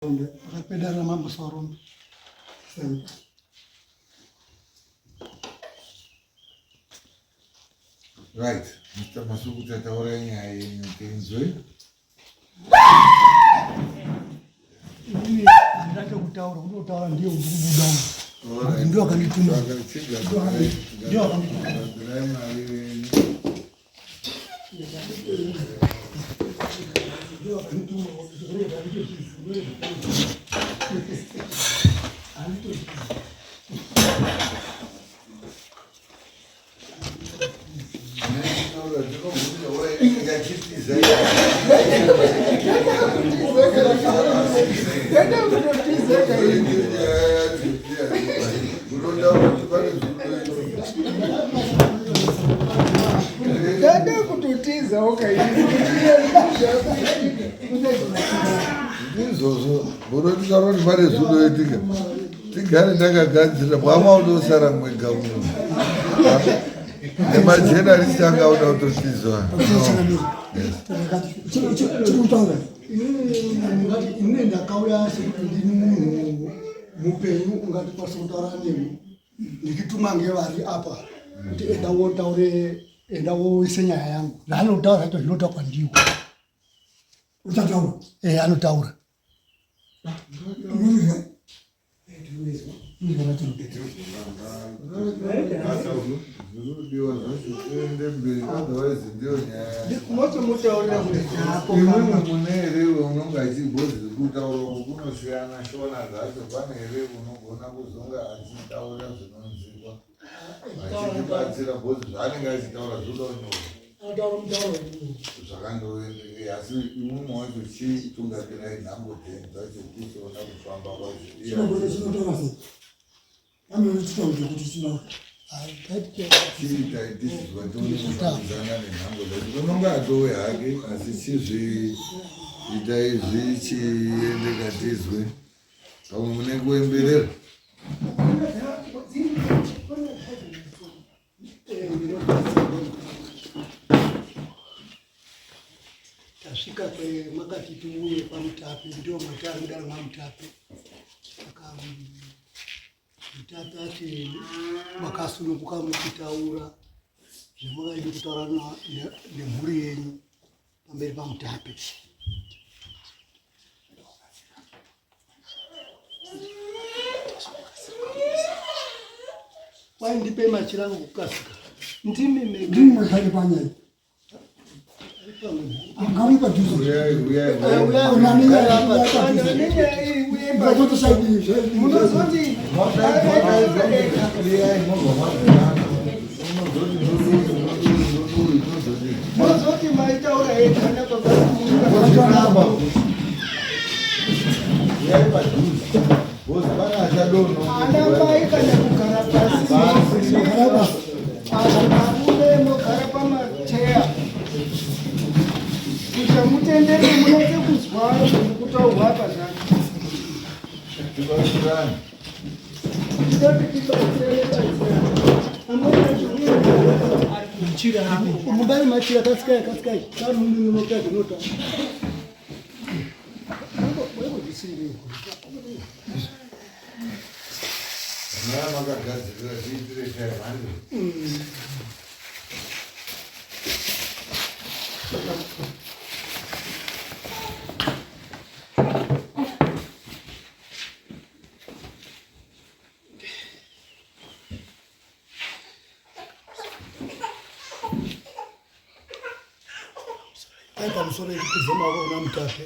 Pakati pedare raMambo Saurombe. Right, Mr. Masuku tataura nyaya yenyu tinzwe. Inini handina chekutaura, unotaura ndiye uri kubuda uyu. Ndiye wakandituma. Ndiye wakandituma. Dada kutotiza ndizvozvo bodo tikaona kuti pane zvinoitika tigare takagadzirira mwama unosara mwega muno nemajenarist anga auda kutotizwa Ini ndakauya sekuti ndini munhu mupenyu ungatikwanisa kutaura nemi ndichitumwa ngevari apa kuti enda wotaure enda woise nyaya yangu zvaanotaura zvacho zvinotaurwa ndiwo uchataura eh anotaura Zvinodiwa zvacho tiende mberi otherwise ndiyo nyaya. Motomutaurira kuti tapo Imwimwi mune here unonga achibhozi kutaura uku kunosiyana shona dzacho pane here unogona kuzonga achitaura zvinonzikwa achitibatsira bhozi zvaanenge achitaura zvoda kunyora zvakandoende asi imwimwi wacho chitungamirai nhambo dzenyu dzacho tichiona kufamba kwacho Chinotaura sei? Anochitaura kuti chinotaura. Chiitai tichizwa tionekufambidzana nenhambo dzacho unonga atowe hake asi chizviitai zvichiendeka tizwe pamwe mune kuemberera Tasvika kwemakati tiuye kwaMutape, ndiwo matari mudare mwaMutape. Saka Mutape ati makasununguka muchitaura zvamakaidi kutaura nemhuri yenyu pamberi paMutape. Kwai ndipe machira angu kukasika. Ndimi mega. Ndimi mega panyaya. Ngavi padhuze. Uyai, uyai, Munozoti munozoti maitaura ega nababa. Ana mai kana kugara pasi. Varume mogara pamacheya. Kuita mutendere munatse kuzwa zvekutaurwa apa zvacho. Mubari machira kasikai kasikai. Kamunhu unota. Makagadzirira zviitire 500. Ai pamusoro ekupidza maoko kuna Mutape.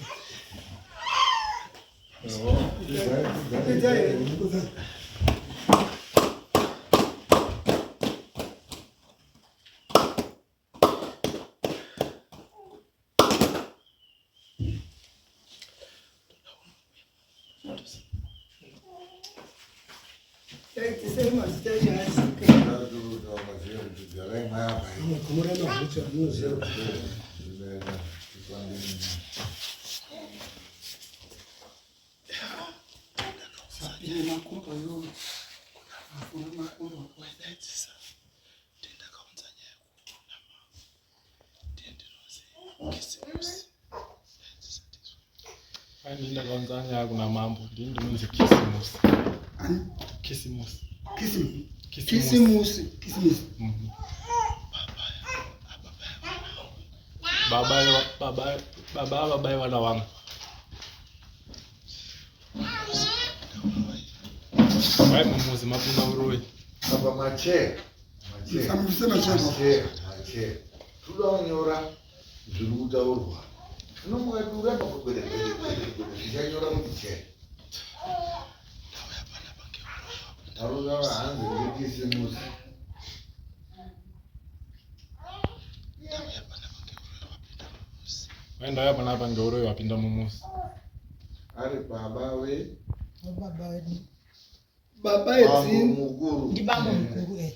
Kwai ndakaunza nyaya kuna mambo, ndini ndinonzi Kisimusi. Kisimusi. Kisimusi. Kisimusi. Kisimusi. Mhm. Baba baba baba baba vana vangu. Vai mumuzi mapinda uroyi. Apa machair. Machair. Samuse machair. Machair, machair. Toda kunyora zviri kutaurwa. Zvino mukati uramba kwegwere gwere gwere gwere zvichanyora kuti chair. Arikutaura hanzi ndekisimusi. Vai ndauya panapa ngeuroyi wapinda mumuzi. Ari baba we Baba wedu. Baba bambo edzini. mukuru. Ndibambo mukuru eh.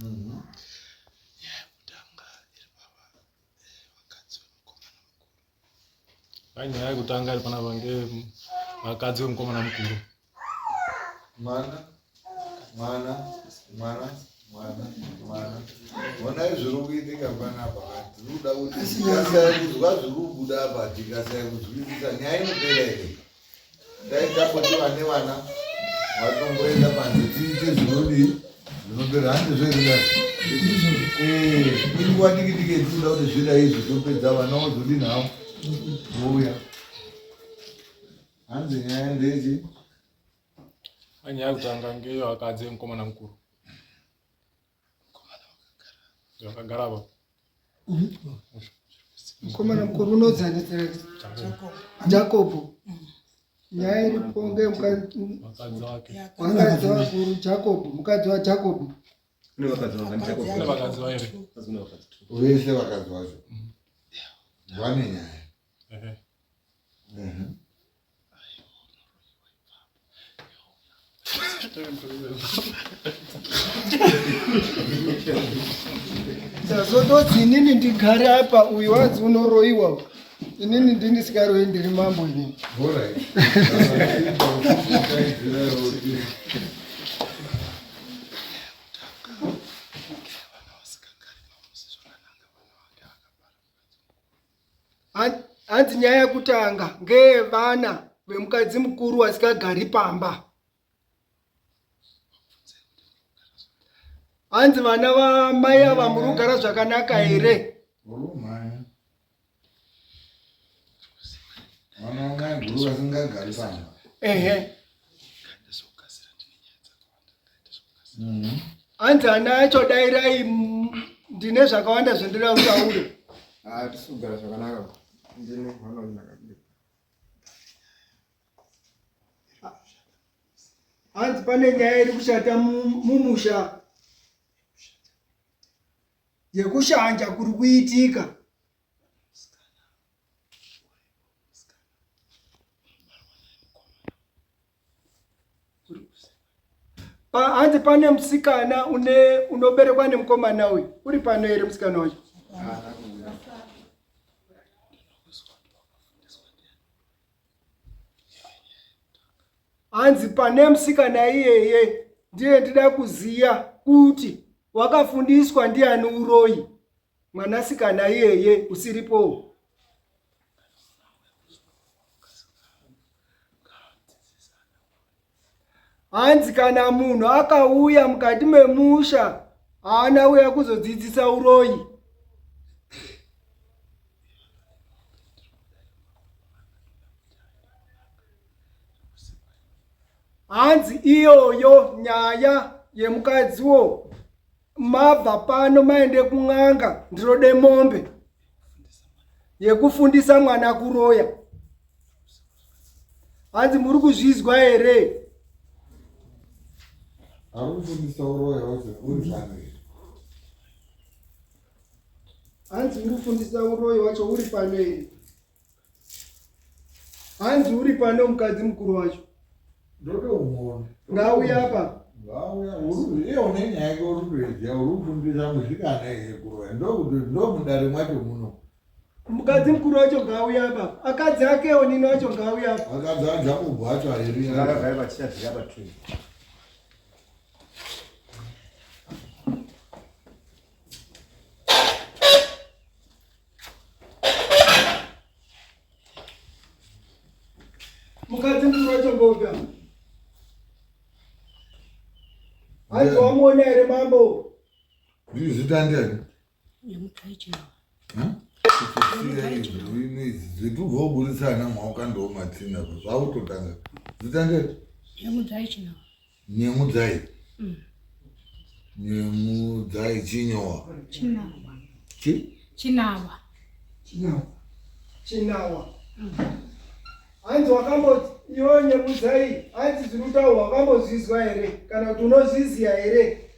Mhm. Vai nyaya yekutanga iri panapa nge vakadzi vemukomana mukuru. Mwana, mwana, mwana, mwana, mwana. Honai zviri kuitika panapa. Tiri kuda kuti tikasaya kuzwa zviri kubuda apa, tikasaya kuzwisisa nyaya inopera here? Dai tapoti vane vana vatomboenda panze tiite zvinodii zvinopera handizvo here dai? Eh, inguva diki diki yetinoda kuti zvidai izvi topedza vana vozodini havo vouya. Hanzi nyaya ndechi Vai nyaya yekutanga ngeyo vakadzi vemukomana mukuru. Vakagara apa. Mukomana mukuru unodzani Jacob. Nyaya iripo ngeyemukadzi Vakadzi vake. vakadzi vakuru Jacob, mukadzi waJacob. Kune vakadzi vangani Jacob? Kune vakadzi vairi. Kune vakadzi two. vese vakadzi vacho vane nyaya. Ehe. Mhm. Ndazotodzi inini ndigare apa uyu wanzi unoroiwa. Inini ndini sikaroi ndiri mambo inini. Alright. Hanzi nyaya yekutanga ngeyevana vemukadzi mukuru vasikagari pamba. Hanzi vana vamai ava muri kugara zvakanaka here? Urumhanya. Vana vamai guru vasingagari pamba. Ehe. Mhm. Hanzi ana acho dairai ndine zvakawanda zvandinoda kutaura. Ah, tisi kugara zvakanaka. Ndini mwana ndakabika. Hanzi pane nyaya iri kushata mumusha yekushanja kuri kuitika. Hanzi pane musikana une unoberekwa nemukomana uyu uri pano here musikana wacho? Hanzi pane musikana iyeye ndiye ndida kuziya kuti wakafundiswa ndiani uroyi mwanasikana iyeye usiripo. Hanzi kana munhu akauya mukati memusha haana uya kuzodzidzisa uroyi. Hanzi iyoyo nyaya yemukadziwo mabva pano maende kun'anga ndinode mombe yekufundisa mwana kuroya. Hanzi muri kuzvizwa here? Ari kufundisa uroya wacho uri pano here? Hanzi uri kufundisa uroyi wacho uri pano here? Hanzi uri pano mukadzi mukuru wacho. Ndotomuona. Ngauya apa. Ngauya uri iye une nyaya yake uri kutoiziva uri kufundisa musikana here kuroya ndokuti ndomudare mwacho muno. Mukadzi mukuru wacho ngauya apa. Akadzi akewo nini wacho ngauya apa. Akadzi aJakobho acho airi. Vakagara vachichadzira pa tree. Mukadzi mukuru wacho ngoga. Hanzi wamuona here mambo? Zita ndiani? Zvetubva ana mwaukandoo matsina zvakutotanga. Zita ndiani? Nyemudzai Chinawa. Nyemudzai. Nyemudzai Chinyowa. Chinawa. Chi? Chinawa. Chinawa. Chinawa. Hanzi wakambo iwe Nyemudzai, hanzi zviri kutaurwa wakambozvizwa here kana kuti unozviziva here?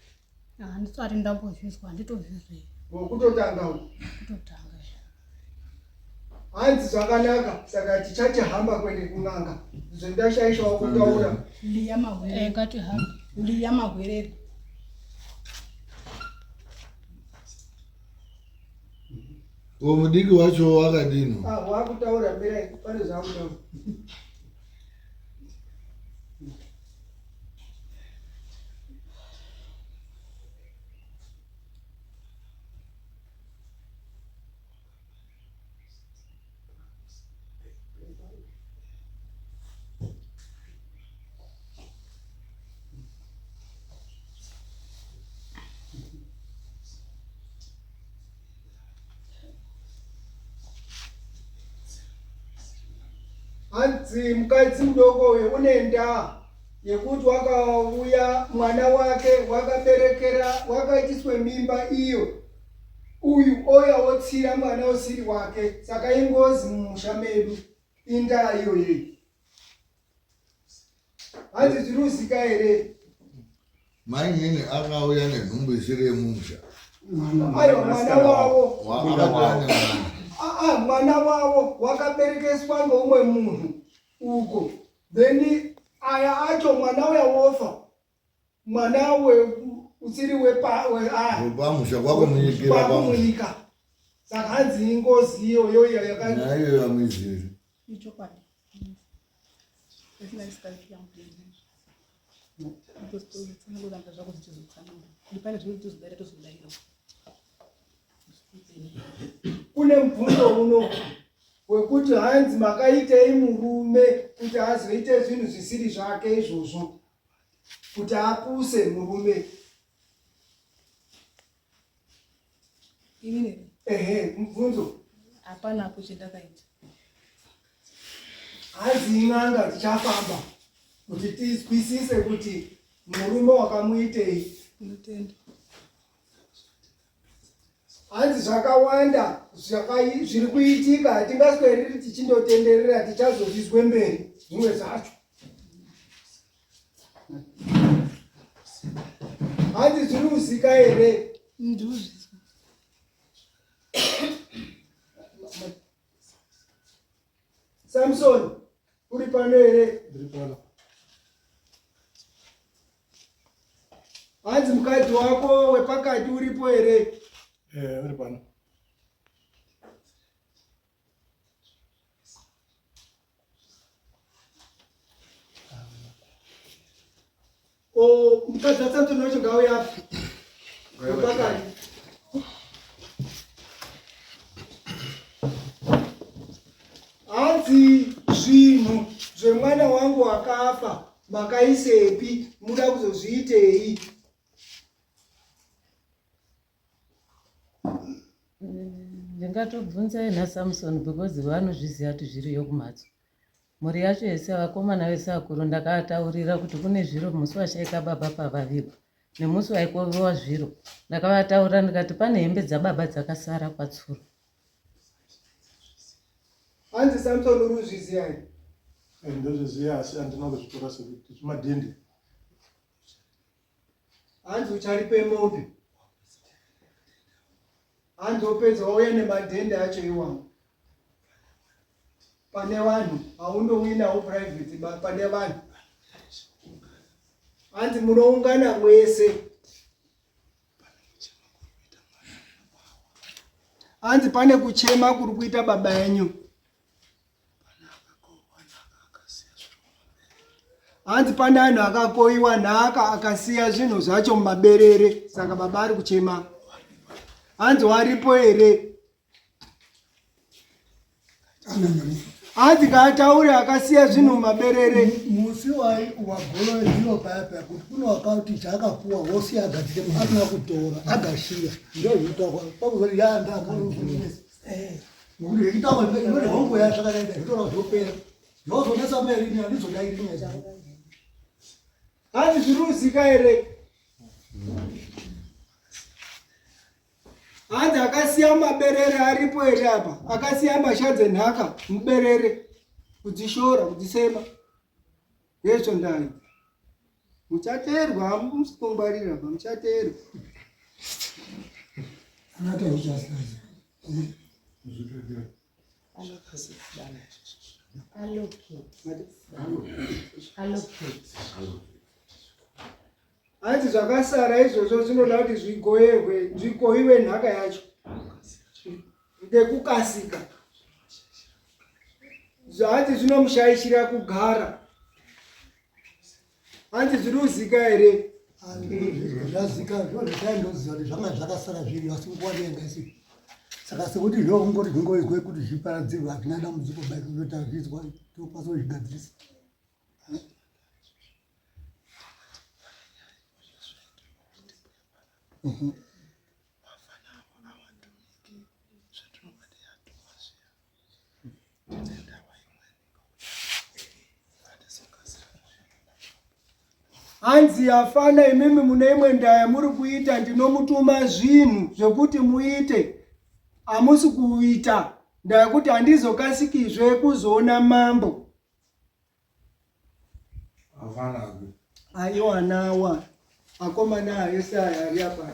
Handisati ndambozvizwa, handitozvizwi. Wekutotanga uyu. Kutotanga. Hanzi zvakanaka saka tichachihamba kuende kun'anga. Zvendashaishawo kutaura. Liya Mahwerere. Eh, ngatihambe. Liya Mahwerere. Uwo mudiki wacho wakadini? Ah, wakutaura mirai pane zvakutaura. Hanzi mukadzi mudoko uyu une ndaa yekuti wakauya mwana wake wakaberekera wakaitiswe mimba iyo uyu oya wotsira mwana usiri wake saka ingozi mumusha medu indaa iyoyeyi hanzi zviri kuzika here Mainini akauya nenhumbu isiri yemumusha. Aiwa mwana wavo Akauya nemwana. Aa, mwana wavo wakaberekeswa ngeumwe munhu uko then aya acho mwana uya wofa mwana we usiri wepa we a Wepamusha kwakumunyikira pamusha. kwakumunyika saka hanzi ingozi iyoyo iya yaka Nyaya iyoyo hamuizivi. Ichokwadi. Kune mubvunzo uno wekuti hanzi makaitei murume kuti azoite zvinhu zvisiri zvake izvozvo kuti apuse murume. Inini Ehe, mubvunzo. Hapana apo chendakaita. Hanzi in'anga dzichafamba kuti tizwisise kuti murume wakamuitei. Ndinotenda. Hanzi zvakawanda zviri kuitika hatingasweriri tichindotenderera tichazozvizwe mberi zvimwe zvacho. Hanzi zviri kuzika here? Ndozvizwa. Samson, uri pano here? Ndiri pano. Hanzi mukadzi wako wepakati uripo here? Eh, uri pano. O mukadzi waSamson wacho ngauye apa. Wepakati. Hanzi zvinhu zvemwana wangu akafa makaisepi muda kuzozviitei? Ndingatobvunza ena Samson because vanozviziva kuti zviriyo kumhatso. Mhuri yacho yese vakomana vese vakuru ndakavataurira kuti kune zviro musi washaika baba pavavigwa nemusi waikovewa zviro. Ndakavataurira ndikati pane hembe dzababa dzakasara kwaTsuro. Hanzi Samson uri kuzviziva here? Eh, ndozviziva asi handina kuzvitora sekuti zvimadhende. Hanzi ucharipe mombe. Hanzi wopedza wauya nemadhende acho iwawo. Pane vanhu haundowinawo private ba pane vanhu. Hanzi munoungana mwese. Hanzi pane kuchema kuri kuita baba enyu. Hanzi pane anhu akakoiwa nhaka akasiya zvinhu zvacho mumaberere saka baba ari kuchema. Hanzi waripo here? Hanzi ngaataure akasiya zvinhu mumaberere. Musi wagoloziwa paya paya kuti kune wakati chaakapuwa wosiya agadzike asina kutora agashira ndozvinotaurwa pakuzoti yanda akarufunesa ngokuti zvekitaurwa inoti hongu ya zvakadaida zvotora zvopera zvozonetsa merini handizodairi nyaya dzako. Hanzi zviri kuzika here? Hanzi akasiya maberere aripo here apa? Akasiya mbatya dzenhaka muberere kudzishora kudzisema. Hezvo ndai. Muchateerwa hamusi kungwarira pa muchateerwa. Hanzi zvakasara izvozvo zvinoda kuti zvigoyehwe zvikoiwe nhaka yacho ngekukasika. Hanzi zvinomushaishira kugara. Hanzi zviri kuzika here? Zvazika zviro zvaindoziva kuti zvanga zvakasara zviri asi nguva ndiyanga isipo. Saka sekuti zvokungoti zvingoizwe kuti zviparadzirwe hazvina dambudziko but tazvizwa tokwanisa kuzvigadzirisa. Hanzi afana imimi mune imwe ndaa yamuri kuita ndinomutuma zvinhu zvekuti muite hamusi kuita ndakuti handizokasikizve kuzoona mambo Aiwa nawa akomana ese aya ari apa.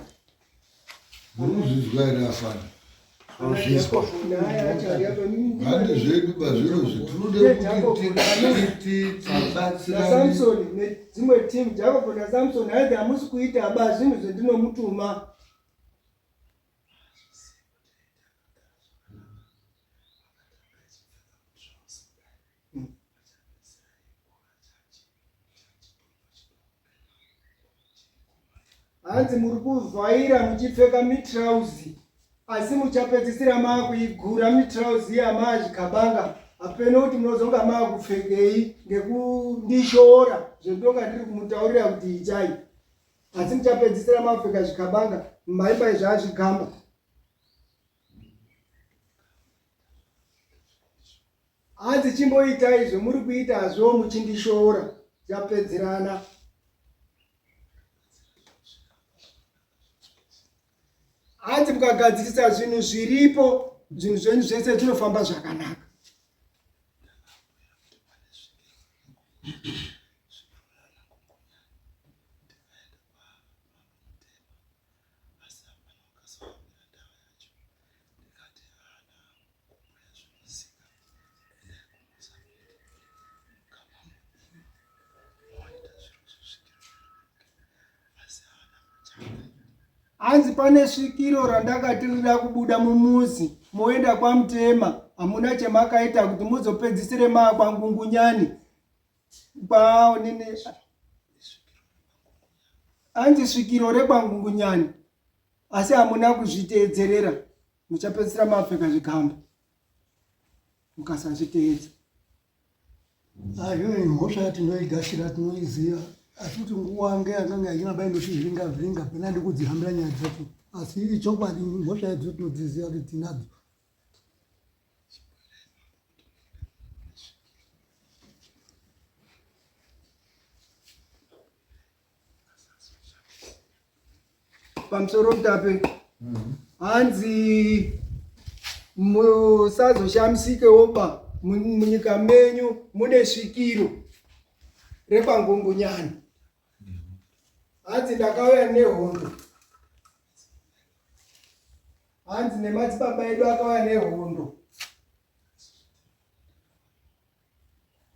Murikuzvizwa here afana? Tinozvizwa. Handi zvedu pazviro zvi tinoda kuti tibatsirane. Samson nedzimwe team Jacob naSamson hanzi hamusi kuita ba zvinhu zvendinomutuma. Hanzi muri kuvhaira muchipfeka mitrauzi asi muchapedzisira maakuigura mitrauzi yamaazvikabanga hapeno kuti munozonga maakupfekei ngekundishoora zvendonga ndiri kumutaurira kuti itai asi muchapedzisira maakupfeka zvikabanga maimbai zvaazvigamba Hanzi chimboitai zvemuri kuitazvo muchindishoora tapedzerana. Hanzi mukagadzirisa zvinhu zviripo zvinhu zvenyu zvese zvinofamba zvakanaka. Hanzi pane svikiro randakati rida kubuda mumuzi moenda kwaMutema hamuna chemakaita kuti muzopedzisire maakwangungunyani kwaonini hanzi svikiro rekwangungunyani asi hamuna kuzviteedzerera muchapedzisira mapfeka zvigamba mukasazviteedza. Ayo mhosva tinoigashira tinoiziva asi kuti nguva ngeyakanga yachiramba inochivhiringa vhiringa pena ndikudzihambira nyaya dzacho asi ichokwadi mhosva yadzo tinodziziva kuti tinadzo. Pamusoro mutape hanzi musazoshamisike woba munyika menyu mune svikiro rekwangungunyani hanzi ndakauya nehondo hanzi nemadzibaba edu akauya nehondo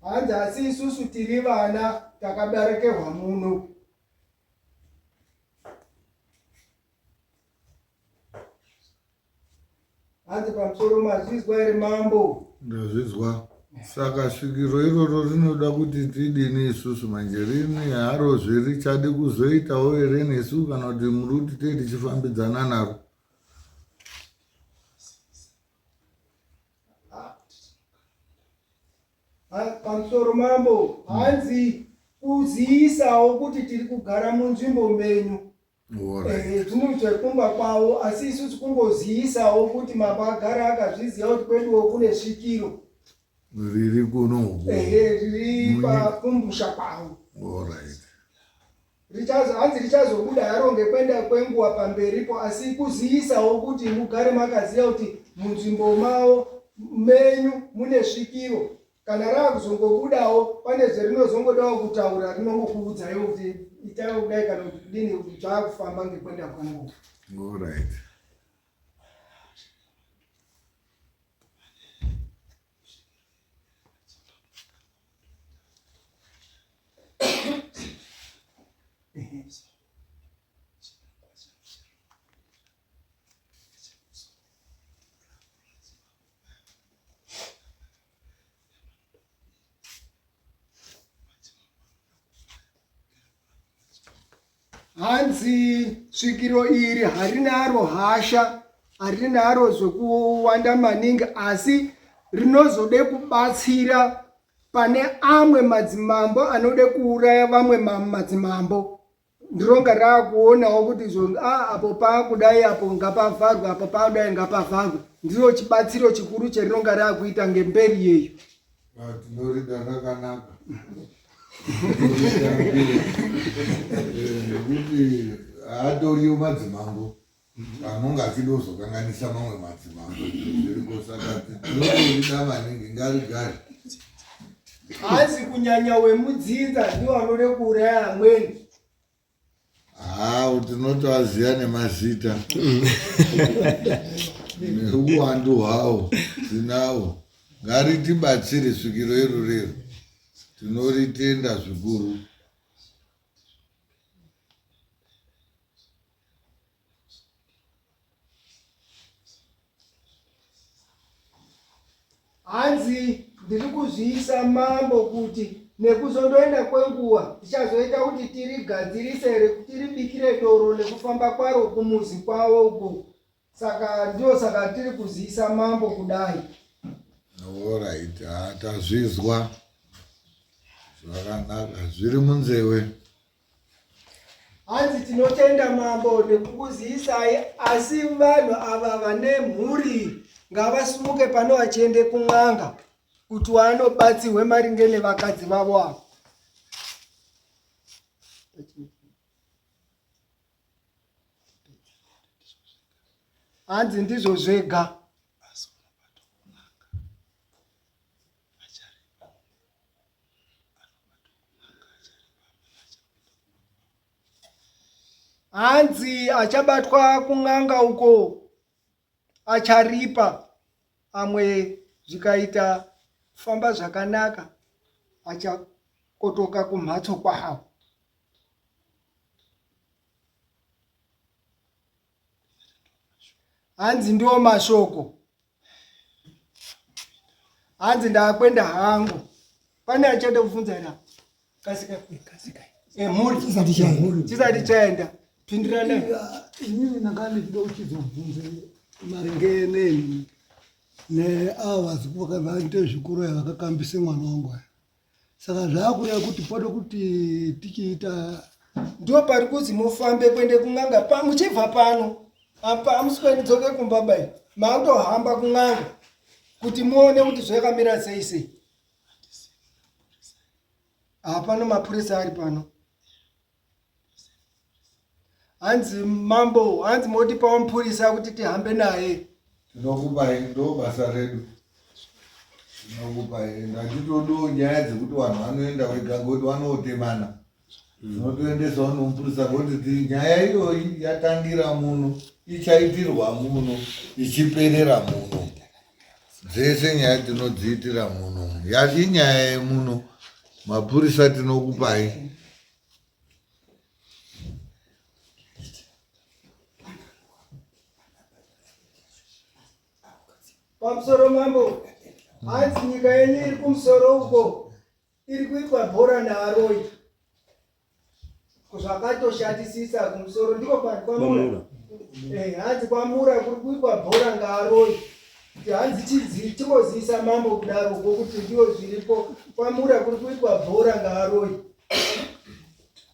Hanzi asi isusu tiri vana takaberekerwa muno. Hanzi pamusoro mazvizwa here mambo? Ndazvizwa. Saka svikiro iroro rinoda kuti tidini isusu manje rini harozve richadi kuzoitawo here nesu kana kuti muri kuti tee tichifambidzana naro? Pamusoro mambo, hanzi kuziisawo kuti tiri kugara munzvimbo menyu. Zvinhu zvekumba kwavo, asi isusu kungoziisawo kuti mambo agara akazviziva kuti kweduwo kune svikiro riri kuno uku. Ehe, riri pakumbusha kwavo. Alright. Richazo, hanzi richazobuda haro ngekwenda kwenguva pamberipo, asi kuziisawo kuti mugare makaziva kuti munzvimbo mavo menyu mune svikiro. Kana raakuzongobudawo pane zverinozongodawo kutaura rinongokuudzaiwo kuti itaiwo kudai kana kuti kudini kuti zvaakufamba ngekwenda kwenguva. Alright. Hanzi svikiro iri harinaro hasha, harinaro zvekuwanda maningi, asi rinozode kubatsira pane amwe madzimambo anode kuuraya vamwe madzimambo. Ndironga raakuonawo kuti izvo ah, apo paakudai apo ngapavharwe, apo paakudai ngapavharwe. Ndiro chibatsiro chikuru cherinonga raakuita ngemberi yeyo. Tinorida rakanaka nekuti haatoriyo madzimambo anonga achida kuzokanganisa mamwe madzimambo zviriko, saka tinotorida maningi, ngarigare. Hanzi kunyanya wemudzinza ndiwo anode kuuraya amweni. Haa, tinotoaziva nemazita neuwandu hwawo tinawo. Ngaritibatsire svikiro iro rero, tinoritenda zvikuru. Hanzi ndiri kuzviisa mambo kuti nekuzondoenda kwenguva tichazoita kuti tirigadzirise tiribikire doro nekufamba kwaro kumuzi kwavo uko. Saka ndio saka tiri kuziisa mambo kudai. Alright, tazvizwa zvakanaka, zviri munzewe. Hanzi tinotenda mambo nekukuziisai, asi vanhu ava vane mhuri ngavasimuke pano vachiende kun'anga kuti vanobatsirwe maringe nevakadzi vavo ava. Hanzi ndizvo zvega. Hanzi achabatwa kun'anga uko acharipa amwe zvikaita kufamba zvakanaka achakotoka kumhatso kwavo. Hanzi ndiwo mashoko. Hanzi ndakwenda hangu. Pane achada kubvunza here? Kasika, kasika. Mhuri chisati chaenda. Chisati chaenda. Pindirana. Inini ndanga ndichida kuchizobvunze maringe neni neava vazukuru vaite zvikuru vakakambise mwana wangu aya. Saka zvakureva kuti pode kuti tichiita ndo pari kuzi mufambe kuende kun'anga pa muchibva pano apa amusi kuendidzoke kumba bai makutohamba kun'anga kuti muone kuti zvakamira sei sei. Hapano mapurisa ari pano. Hanzi mambo, hanzi motipawo mupurisa kuti tihambe naye. Tinokupai, ndo basa redu. Tinokupai, ndatitodo nyaya dzekuti vanhu vanoenda wega ngekuti vanotemana. Tinotoendesawo nomupurisa ngekuti nyaya iyoyi yatangira muno, ichaitirwa muno, ichiperera muno. Dzese nyaya tinodziitira muno. Inyaya yemuno, mapurisa tinokupai. Pamusoro mambo, hanzi nyika yenyu iri kumusoro uko iri kuitwa bhora naaroi. Zvakatoshatisisa kumusoro ndiko kwamura. Hanzi kwamura kuri kuitwa bhora ngaaroi. Hanzi chidzi tingozivisa mambo kudaro kwokuti ndiwo zviripo kwamura kuri kuitwa bhora ngaaroi.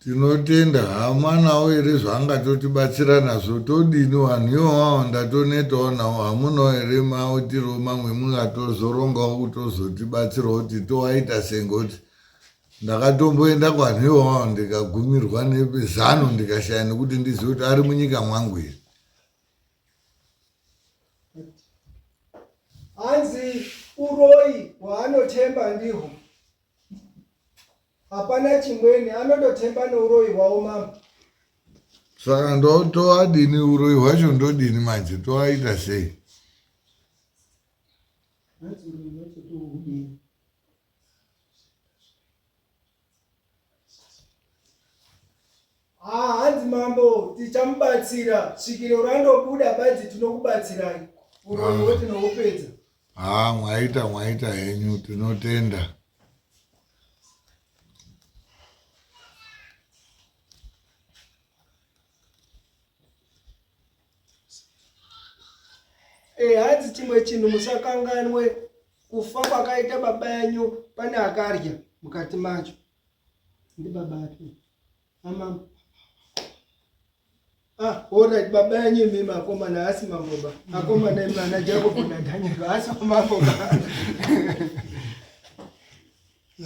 Tinotenda hamanawo here zvaangatotibatsira nazvo todini vanhu iwawawo ndatonetawo nawo hamunawo here maitiro mamwe mungatozorongawo kutozotibatsirawo kuti towaita sengoti ndakatomboenda kwanhu iwawawo ndikagumirwa nezano ndikashaya nekuti ndizive kuti ari munyika mwangu here. Hanzi uroyi hwaanotemba ndihwo hapana chimweni anondotemba neuroyi hwawo mambo. Saka ndotoadini uroyi hwacho ndodini manje toaita sei? Hanzi uroyi hwacho tohudini? Ah, hanzi mambo tichamubatsira svikiro randobuda badzi tinokubatsirai uroyi wo tinoupedza. Ah, mwaita mwaita henyu tinotenda. Eh, hanzi chimwe chinhu musakanganwe kufa kwakaita baba yenyu pane akarya mukati macho ndibaba ati amambo ah alright baba yenyu imi akomana asi mambo ba akomana imi ana Jacob na Daniel asi mambo ba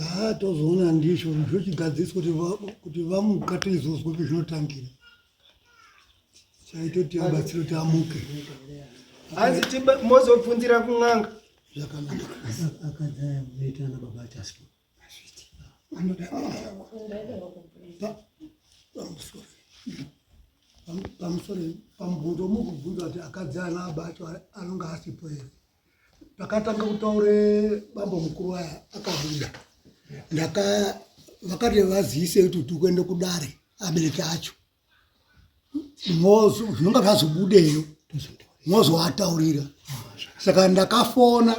Ah, tozoona ndizvo zvochigadziriswa kuti vamuka tizozwa kuti zvinotangira chaitoti abatsire kuti amuke hanzi mozobvunzira kun'anga zvakanaka akadzaya munoita ana baba achasipo pamusoro pamubvunzo mukubvunza kuti akadzi ana aba acho anonga asipo here pakatanga kutaure bambo mukuru aya akabuda ndaka vakati vazivise kuti tikuende kudare abereki acho zvinonga zvazobudeyo mozoataurira saka ndakafona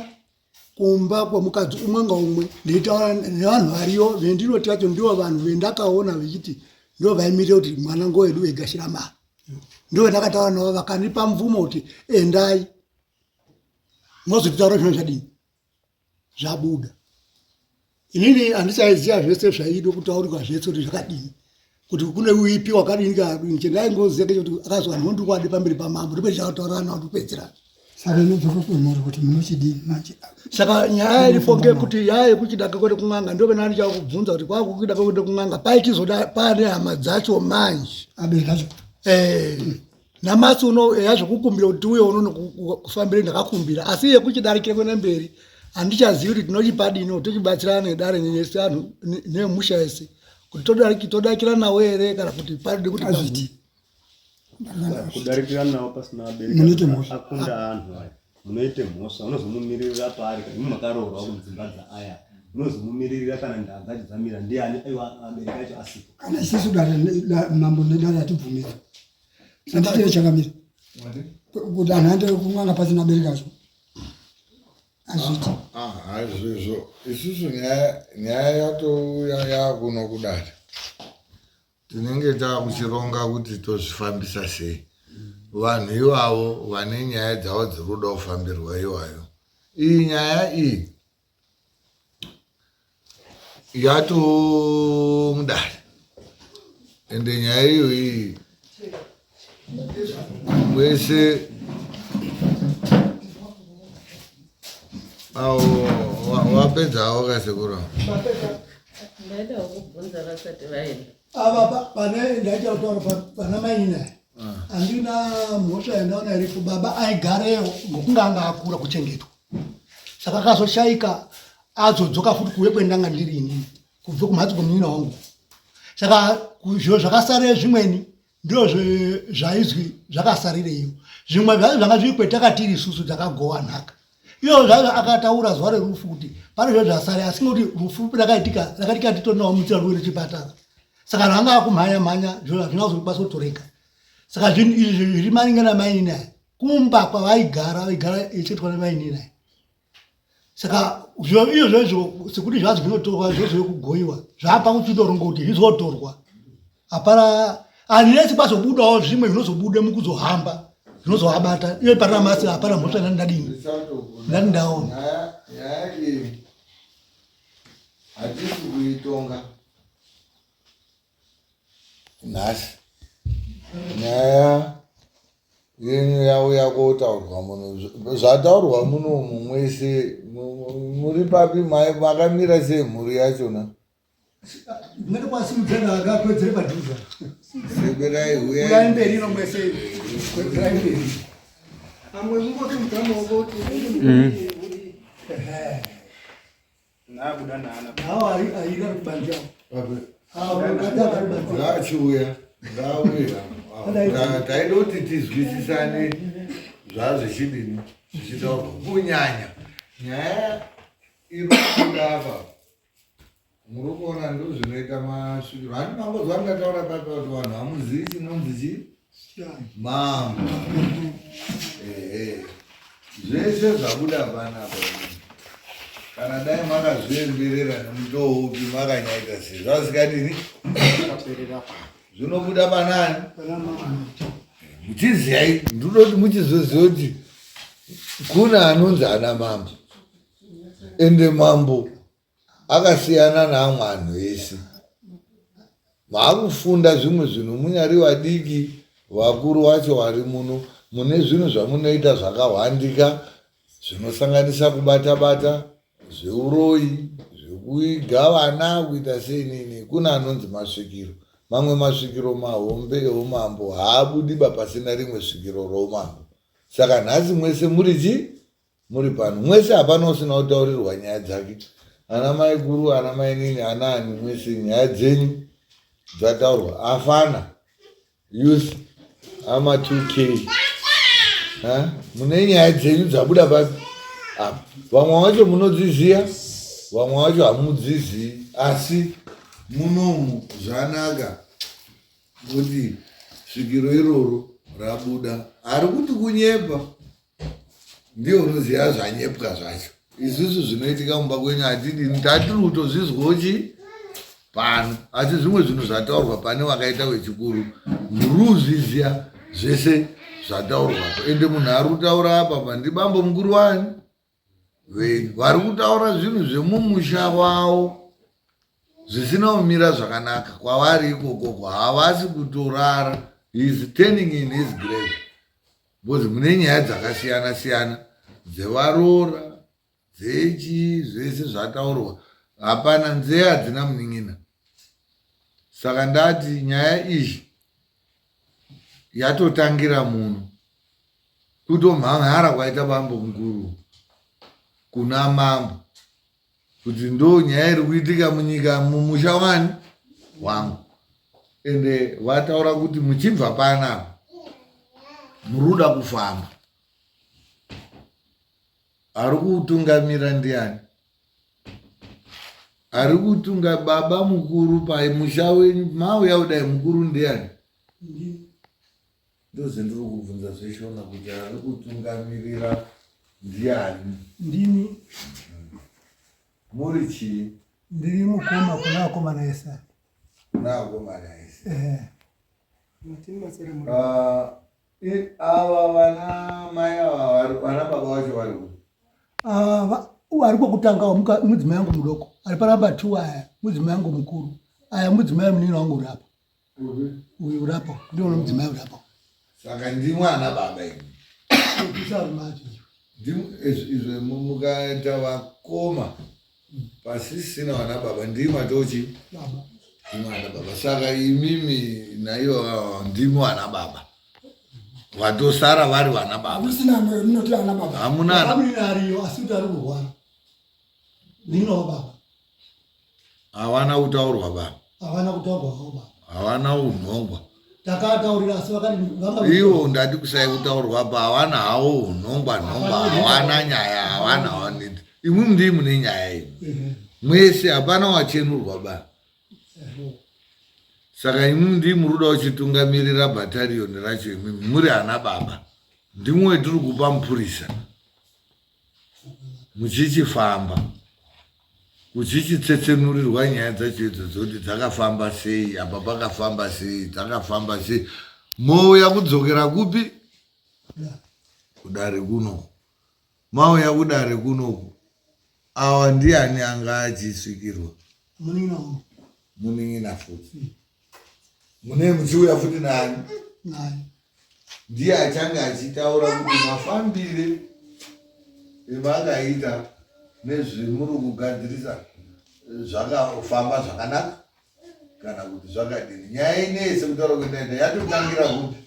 kumba kwemukadzi umwe ngaumwe ndeitaura nevanhu variyo vendinoti vacho ndivo vanhu vendakaona vechiti ndivo vaimirira kuti mwana ngowedu vegashira mari ndivo vendakataura navo vakandipa mvumo kuti endai mozotitaura zvino zvadini zvabuda inini handichaiziva zvese zvaido kutaurika zvese kuti zvakadini kuti kune uipi wakadini kadini chendaingoziva ngechekuti akazwa nhondikwadi pamberi pamambo ndipo ndichataurana kuti kupedzerana saka inodzoka kwemuri kuti munochidini manje saka nyaya iripo ngekuti yaya yekuchidaka kwete kun'anga ndio pena ndichakubvunza kuti kwakukidaka kwete kun'anga paichizoda pane hama dzacho manje abereki acho eh Namasi uno eya zvekukumbira kuti tiuye unono kufambire ndakakumbira asi iye kuchidarikira kuenda mberi handichazivi kuti tinochipadini tochibatsirana nedare nese anhu nemusha ese kuti todarikira nawo here kana kuti paride kuti azviti kudarikira nawo pasina abereki akunda anhu aya munoite mhosva unozomumiririra paari kana imi makaroorwa kudzimba dzaaya unozomumiririra kana ndaa dzacho dzamira ndiani aiwa abereki acho asipo kana isisu dare mambo nedare hatibvumidzwa Anditire chakamira. Kuti anhu aende kun'anga pasina abereki acho. Azviti. Ah, hazvizvo. Isusu nyaya nyaya yatouya yakuno kudare. Tinenge takuchironga kuti tozvifambisa sei. Vanhu ivavo vane nyaya dzavo dziri kuda kufambirwa iwayo. Iyi nyaya iyi yatomudare ende nyaya iyoyi wese awo wapedzawo kasekuru Ndaida kubvunza vasati vaenda. Ava pane ndaita kutaura pana mainina handina mhosva yandaona iripo baba aigareyo ngokunge anga akura kuchengetwa saka akazoshaika azodzoka futi kuuye kwendanga ndiri inini kubve kumhatso kwemunyina wangu saka zviro zvakasarire zvimweni ndiro zvaizwi zvakasarireyo zvimwe zvacho zvanga zviri kwetakatiri isusu takagowa nhaka iyo zvacho akataura zuva rerufu kuti pane zviro zvasare asi ngekuti rufu rakaitika rakaitika titorinawo mutsira ruwe rechipatara saka ranga akumhanya mhanya zviro hazvina kuzokwanisa kutoreka saka zvinhu izvi zviri maringe namainini aya kumba kwavaigara vaigara ichiitwa nemainini aya saka zviro izvo izvo sekuti zvazi zvinotorwa zvozove kugoyiwa zvapa kuchitoronga kuti zvizotorwa hapana hanilesi kwazobudawo zvimwe zvinozobude mukuzohamba zvinozovabata iye paramasi hapana mhosva ndani ndadini ndani ndaona nyaya iyi hatisi kuitonga nhasi nyaya yenyu yauya kotaurwa muno zvataurwa munomu mwese muri papi makamira sei mhuri yachona Ndinenge kwasimudzana akakwedzere padhuze. Seberai huyai. Uyai mberi ino mwese. Kwedzerai mberi. Amwe mungosimudza maoko kuti Naabuda naana. Hawo ari aira kubanja. Hawo mukadzi ari kubanja. Ngaachiuya. Ngaauya. Taida kuti tizwisisane zvazvichidini zvichitaurwa kunyanya nyaya iri kubuda apa Muri kuona ndozvinoita masvikiro. Handi mangonzwa ndataura papa kuti vanhu hamuzivi chinonzi chi mambo. Ehe. Zvese zvabuda panapa. Kana dai makazviemberera nemutoo upi makanyaita sei zvasikadini? Zvinobuda panani? Muchiziyai ndinoti muchizoziva kuti kuna anonzi ana mambo. Ende mambo akasiyana naamwe anhu ese maakufunda zvimwe zvinhu munyari vadiki vakuru vacho vari muno mune zvinhu zvamunoita zvakahwandika zvinosanganisa kubata bata zveuroyi zvekuiga vana kuita sei nini kune anonzi masvikiro mamwe masvikiro mahombe eumambo haabudiba pasina rimwe svikiro roumambo saka nhasi mwese muri chii muri pano mwese hapana usina kutaurirwa nyaya dzake ana mai guru ana mai nini ana ani mwese nyaya dzenyu dzataurwa afana youth ama 2k mune nyaya dzenyu dzabuda papi apa vamwe vacho munodziziva vamwe vacho hamudzizivi asi munomu zvanaka kuti svikiro iroro rabuda ari kuti kunyepa ndiye unoziva zvanyepwa zvacho isusu zvinoitika mumba kwenyu hatidini tatiri kutozvizwawo chi pano asi zvimwe zvinhu zvataurwa pane wakaita wechikuru muruzviziva zvese zvataurwapo ende munhu ari kutaura apa pa ndibambo mukuru wani venyu vari kutaura zvinhu zvemumusha wavo zvisina kumira zvakanaka kwavari ikokoko havasi kutorara he is turning in his grave Because mune nyaya dzakasiyana siyana dzevaroora dzechii zvese zvataurwa hapana nzee hadzina munin'ina saka ndati nyaya iyi yatotangira muno kutomhan'ara kwaita bambo mukuru kuna mambo kuti ndo nyaya iri kuitika munyika mumusha wani wangu ende vataura kuti muchibva panapa muri kuda kufamba ari kutungamira ndiani ari kutunga baba mukuru pamusha wenyu mauya kudai mukuru ndiani Ndozvendiri kubvunza zveshona kuti ari kutungamirira ndiani? Ndini. Muri chii? Ndiri mukoma kuna akomana ese. Kuna akomana ese. Eh. Ah, ava vana mai ava vana baba vacho vari kupi? Ah, ari kwekutanga mudzimai wangu mudoko ari panamba 2 aya mudzimai wangu mukuru aya mudzimai munin'ina wangu uri apa. uyu urapo ndiwo mudzimai urapo saka ndimwe ana baba imi izvo mukaita vakoma pasisina vana baba ndimwe atochi ndimwe ana baba saka imimi naivo ndimwe vana baba vatosara vari vana baba hamuna ariyo asi kuti ari kurwara ndinowo baba Havana kutaurwa baba. Havana kutaurwa havo baba. Havana unhongwa. Takataurira asi vakati vanga Ivo ndati kusai kutaurwa pa havana hawo unhongwa nhongwa havana nyaya havana hawaneti. Imwi ndii mune nyaya imi. Mwese hapana wachenurwa ba. Saka imwi ndii muri kuda kuchitungamirira battalion racho imwi muri ana baba. Ndimwe wetiri kupa mupurisa. Muchichifamba. Kuchichitsetsenurirwa nyaya dzacho idzodzo kuti dzakafamba sei apa pakafamba sei dzakafamba sei mouya kudzokera kupi? Kudare kuno. Mauya kudare kunoku. Awa ndiani anga achisvikirwa? Munin'ina wangu. Munin'ina futi. Mune muchiuya futi nani? Naye. Ndiye achange achitaura kuti mafambire evakaita nezvemuri kugadzirisa zvakafamba zvakanaka kana kuti zvakadini. Nyaya ineyi sekutaura kwendaita yatotangira kupi?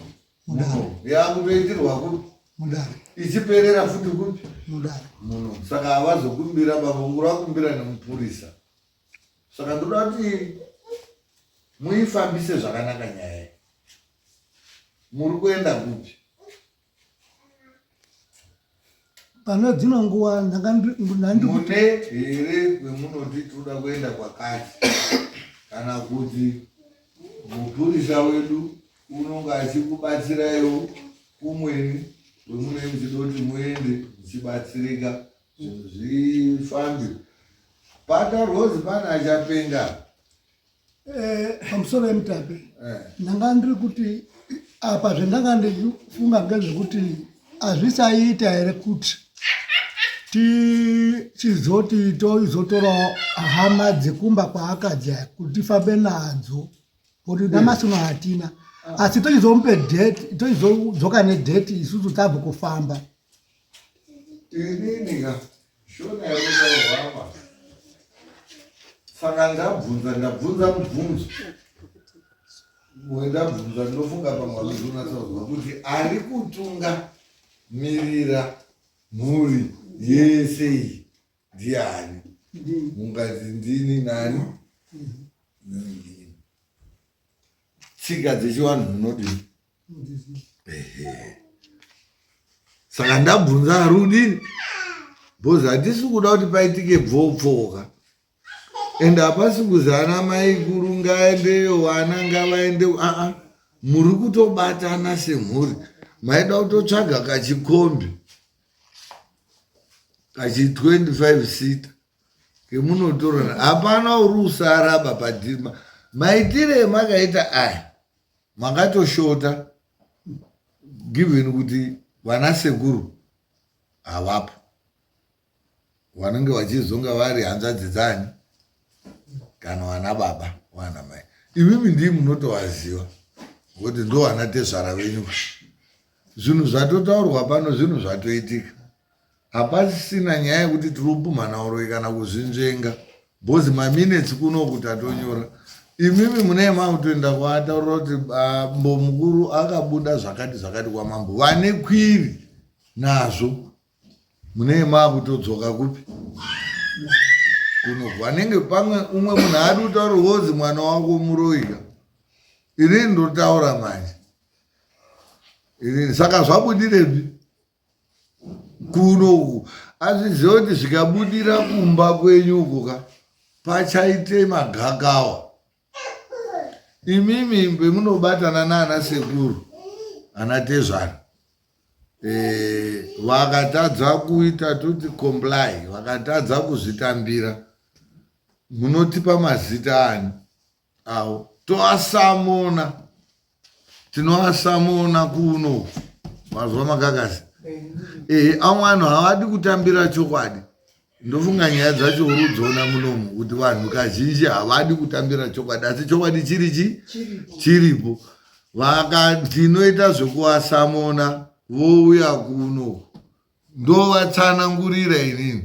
Muno. Yakutoitirwa kupi? Mudare. Ichiperera futi kupi? Mudare. Muno. Saka havazokumbira baba mukuru akumbira nemupurisa. Saka ndoda kuti muifambise zvakanaka nyaya iyi. Muri kuenda kupi? Pane dzimwe nguva ndanga mune here kwemunoti toda kuenda kwakati kana kuti mupurisa wedu unonga achikubatsiraiwo kumweni kwemunenge muchida kuti muende muchibatsirika zvinhu zvifambe pataurwa kuti pane achapenga eh, pamusoro yemutape eh. ndanga ndiri kuti apa zvendanga ndichifunga ngezvekuti hazvisaita here kuti tichizoti toizotorawo hama dzekumba kwaakadzi aya kuti tifambe nadzo kuti namasi uno hatina asi tochizomupe date tochizodzoka nedate isusu tabve kufamba Inini ka shona yekutaurwa apa saka ndabvunza ndabvunza mubvunzo wendabvunza ndinofunga pamwe wakuzonatsa kuti ari kutunga mirira mhuri yese iyi ndiani mungati ndini nani ndini tsika dzechivanhu munodii saka ndabvunza ari udini bcause hatisi kuda kuti paitike bvopfoka and hapasi kuzi ana mai kuru ngaendeyo vana ngavaende aa muri kutobatana semhuri maida kutotsvaga kachikombi kachi 25 sita kemunotorana hapana uri usaraba padhima maitire emakaita aya makatoshota given kuti vana sekuru havapo vanenge vachizonga vari hanzvadzi dzani kana vana baba vana mai imimi ndii munotovaziva ngokuti ndo vana tezvara venyu zvinhu zvatotaurwa pano zvinhu zvatoitika Hapasisina nyaya yekuti tiri kupumhana uroyi kana kuzvinzvenga bhozi maminutes kuno kuti atonyora. Imimi mune makutoenda kwaataurira kuti bambo mukuru akabuda zvakati zvakati kwamambo vane kwiri nazvo mune makutodzoka kupi kuno vanenge pamwe umwe munhu haadi kutaura wozi mwana wako muroyika inini ndotaura manje inini saka zvabudirepi kuno uku azviziva kuti zvikabudira kumba kwenyu uku ka pachaite magakawa imimi pemunobatana naana sekuru ana tezvara eh, vakatadza kuita toti comply vakatadza kuzvitambira munotipa mazita ani awo toasamona tinoasamona kuno mazuva makakasi ehe amwe anhu havadi kutambira chokwadi ndofunga nyaya dzacho uri kudziona munomu kuti vanhu kazhinji havadi kutambira chokwadi asi chokwadi chiri chi chiripo vaka tinoita zvekuvasamona vouya kuno ndovatsanangurira inini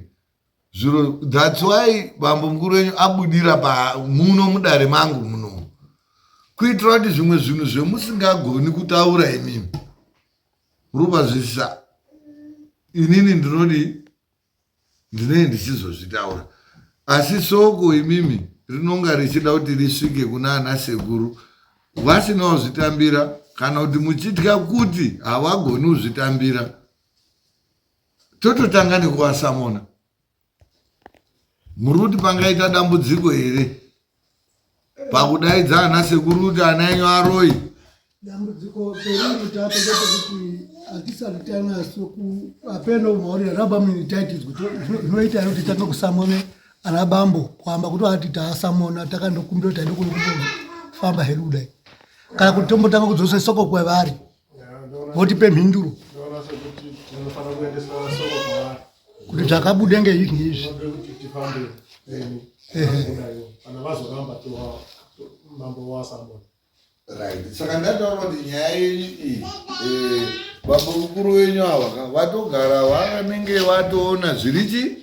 zviro that's why bambo mukuru wenyu abudira pa muno mudare mangu muno kuitira kuti zvimwe zvinhu zvemusingagoni kutaura imimi muri kupazwisisa inini ndinodii ndinee ndichizozvitaura asi soko imimi rinonga richida kuti risvike kuna ana sekuru vasina kuzvitambira kana kuti muchitya kuti havagoni kuzvitambira tototanga nekuvasamona muri kuti pangaita dambudziko here pakudaidza ana sekuru kuti ana enyu aroyi dambudziko perikutapo ndepekuti hatisati tanaso apeno mauri raba minitaitidzwe zvinoita here kuti tange kusamone ana bambo kuamba kuti ati taasamona takandokumbira kuti taende kufamba hedu kudai kana kuti tombotanga kudzosa soko kwevari votipe mhinduro. Taendesa soko kwavari. Kuti zvakabuda ngeizvi neizvi. Tinoda kuti tifambe nemi. Kana vazoramba towa mambo wasambona. Right. Saka ndataura kuti nyaya yenyu iyi eh, baba mukuru wenyu ava ka vatogara vanenge vatoona zviri chi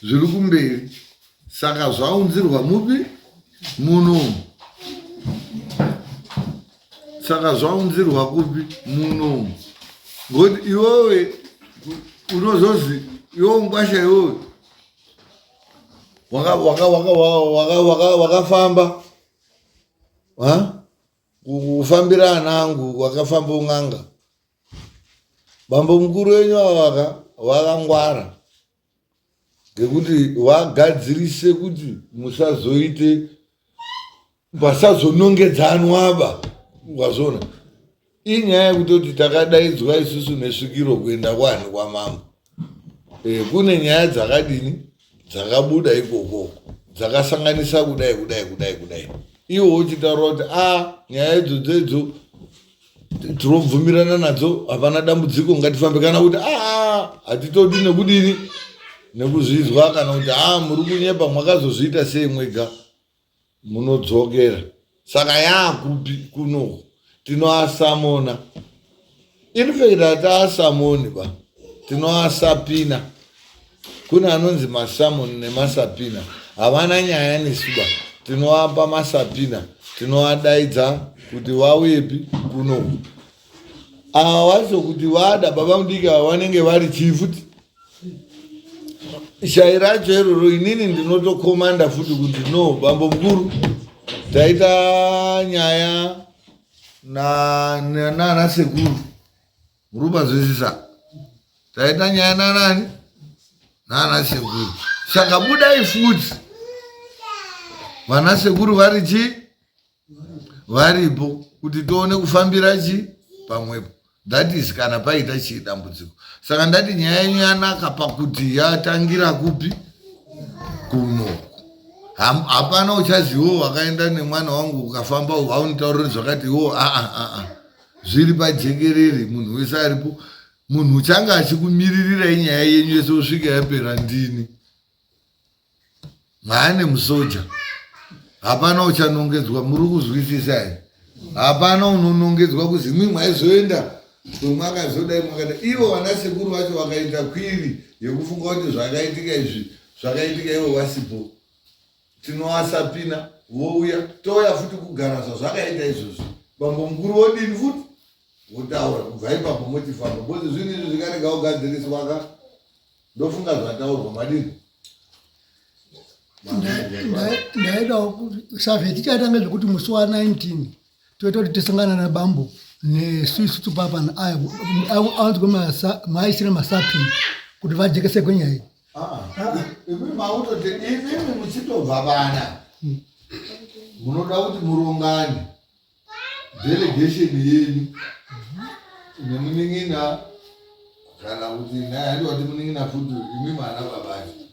zviri kumberi saka zvaunzirwa mupi munomu saka zvaunzirwa kupi munomu ngokuti iwewe unozozi iwewe ngwasha iwewe wakafamba kufambira ana angu wakafamba un'anga bambo mukuru wenyu avaka vakangwara ngekuti vagadzirise kuti musazoite pasazonongedzanwaba wazvona inyaya yekutoti takadaidzwa isusu nesvikiro kuenda kwani kwamambo e, kune nyaya dzakadini dzakabuda ikoko dzakasanganisa kudai kudai kudai kudai iwo uchitaura kuti a ah, nyaya idzodzo idzo tinobvumirana nadzo hapana dambudziko ngatifambe kana kuti aa hatitodi nekudini nekuzvinzwa kana kuti aa muri kunyepa mwakazozviita sei mwega munodzokera saka yaakupi kunoku tinoasamona infact hataasamoni ba tinoasapina kune anonzi masamoni nemasapina havana nyaya nesu ba tinoapa masapina tinoadaidza kuti vauyepi kunoku ava vacho kuti vada baba mudiki ava vanenge vari chii futi shai racho iroro inini ndinotokomanda futi kuti no bambo mukuru taita nyaya nana sekuru muri kupanzwisisa taita nyaya nanani nana sekuru saka budai futi vana sekuru vari chii varipo kuti tione kufambira chi pamwepo that is kana paita chii dambudziko saka ndati nyaya yenyu yanaka pakuti yatangira kupi kuno hapana uchaziwo wakaenda nemwana wangu ukafamba haunitauriri zvakati iwo aa aa zviri pajekerere munhu wese aripo munhu uchange achikumiririrai nyaya yenyu yese usvika yapera ndini maane musoja hapana uchanongedzwa muri kuzwisisa here hapana unonongedzwa kuzi imwi mwaizoenda kwemwakazodai mwakada ivo vana sekuru vacho vakaita kwiri yekufunga kuti zvakaitika izvi zvakaitika ivo vasipo tinoasapina vouya touya futi kugara zvazvakaita izvozvo bambo mukuru wodini futi wotaura kubva ipapo mochifamba bcoz zvinhu izvi zvikarega kugadziriswaka ndofunga zvataurwa madini ndaidawo save tichaita ngezvekuti musi wa 19 toita kuti tisangana nabambo nesu isusu papa anzwe maaisire masapi kuti vajekese gwenyaya iyi ah, ah. Imi mautoti imimi muchitobva vana munoda kuti murongane delegation yenyu nemunin'ina kana kuti naye handi wati munin'ina futi imi mwana babacho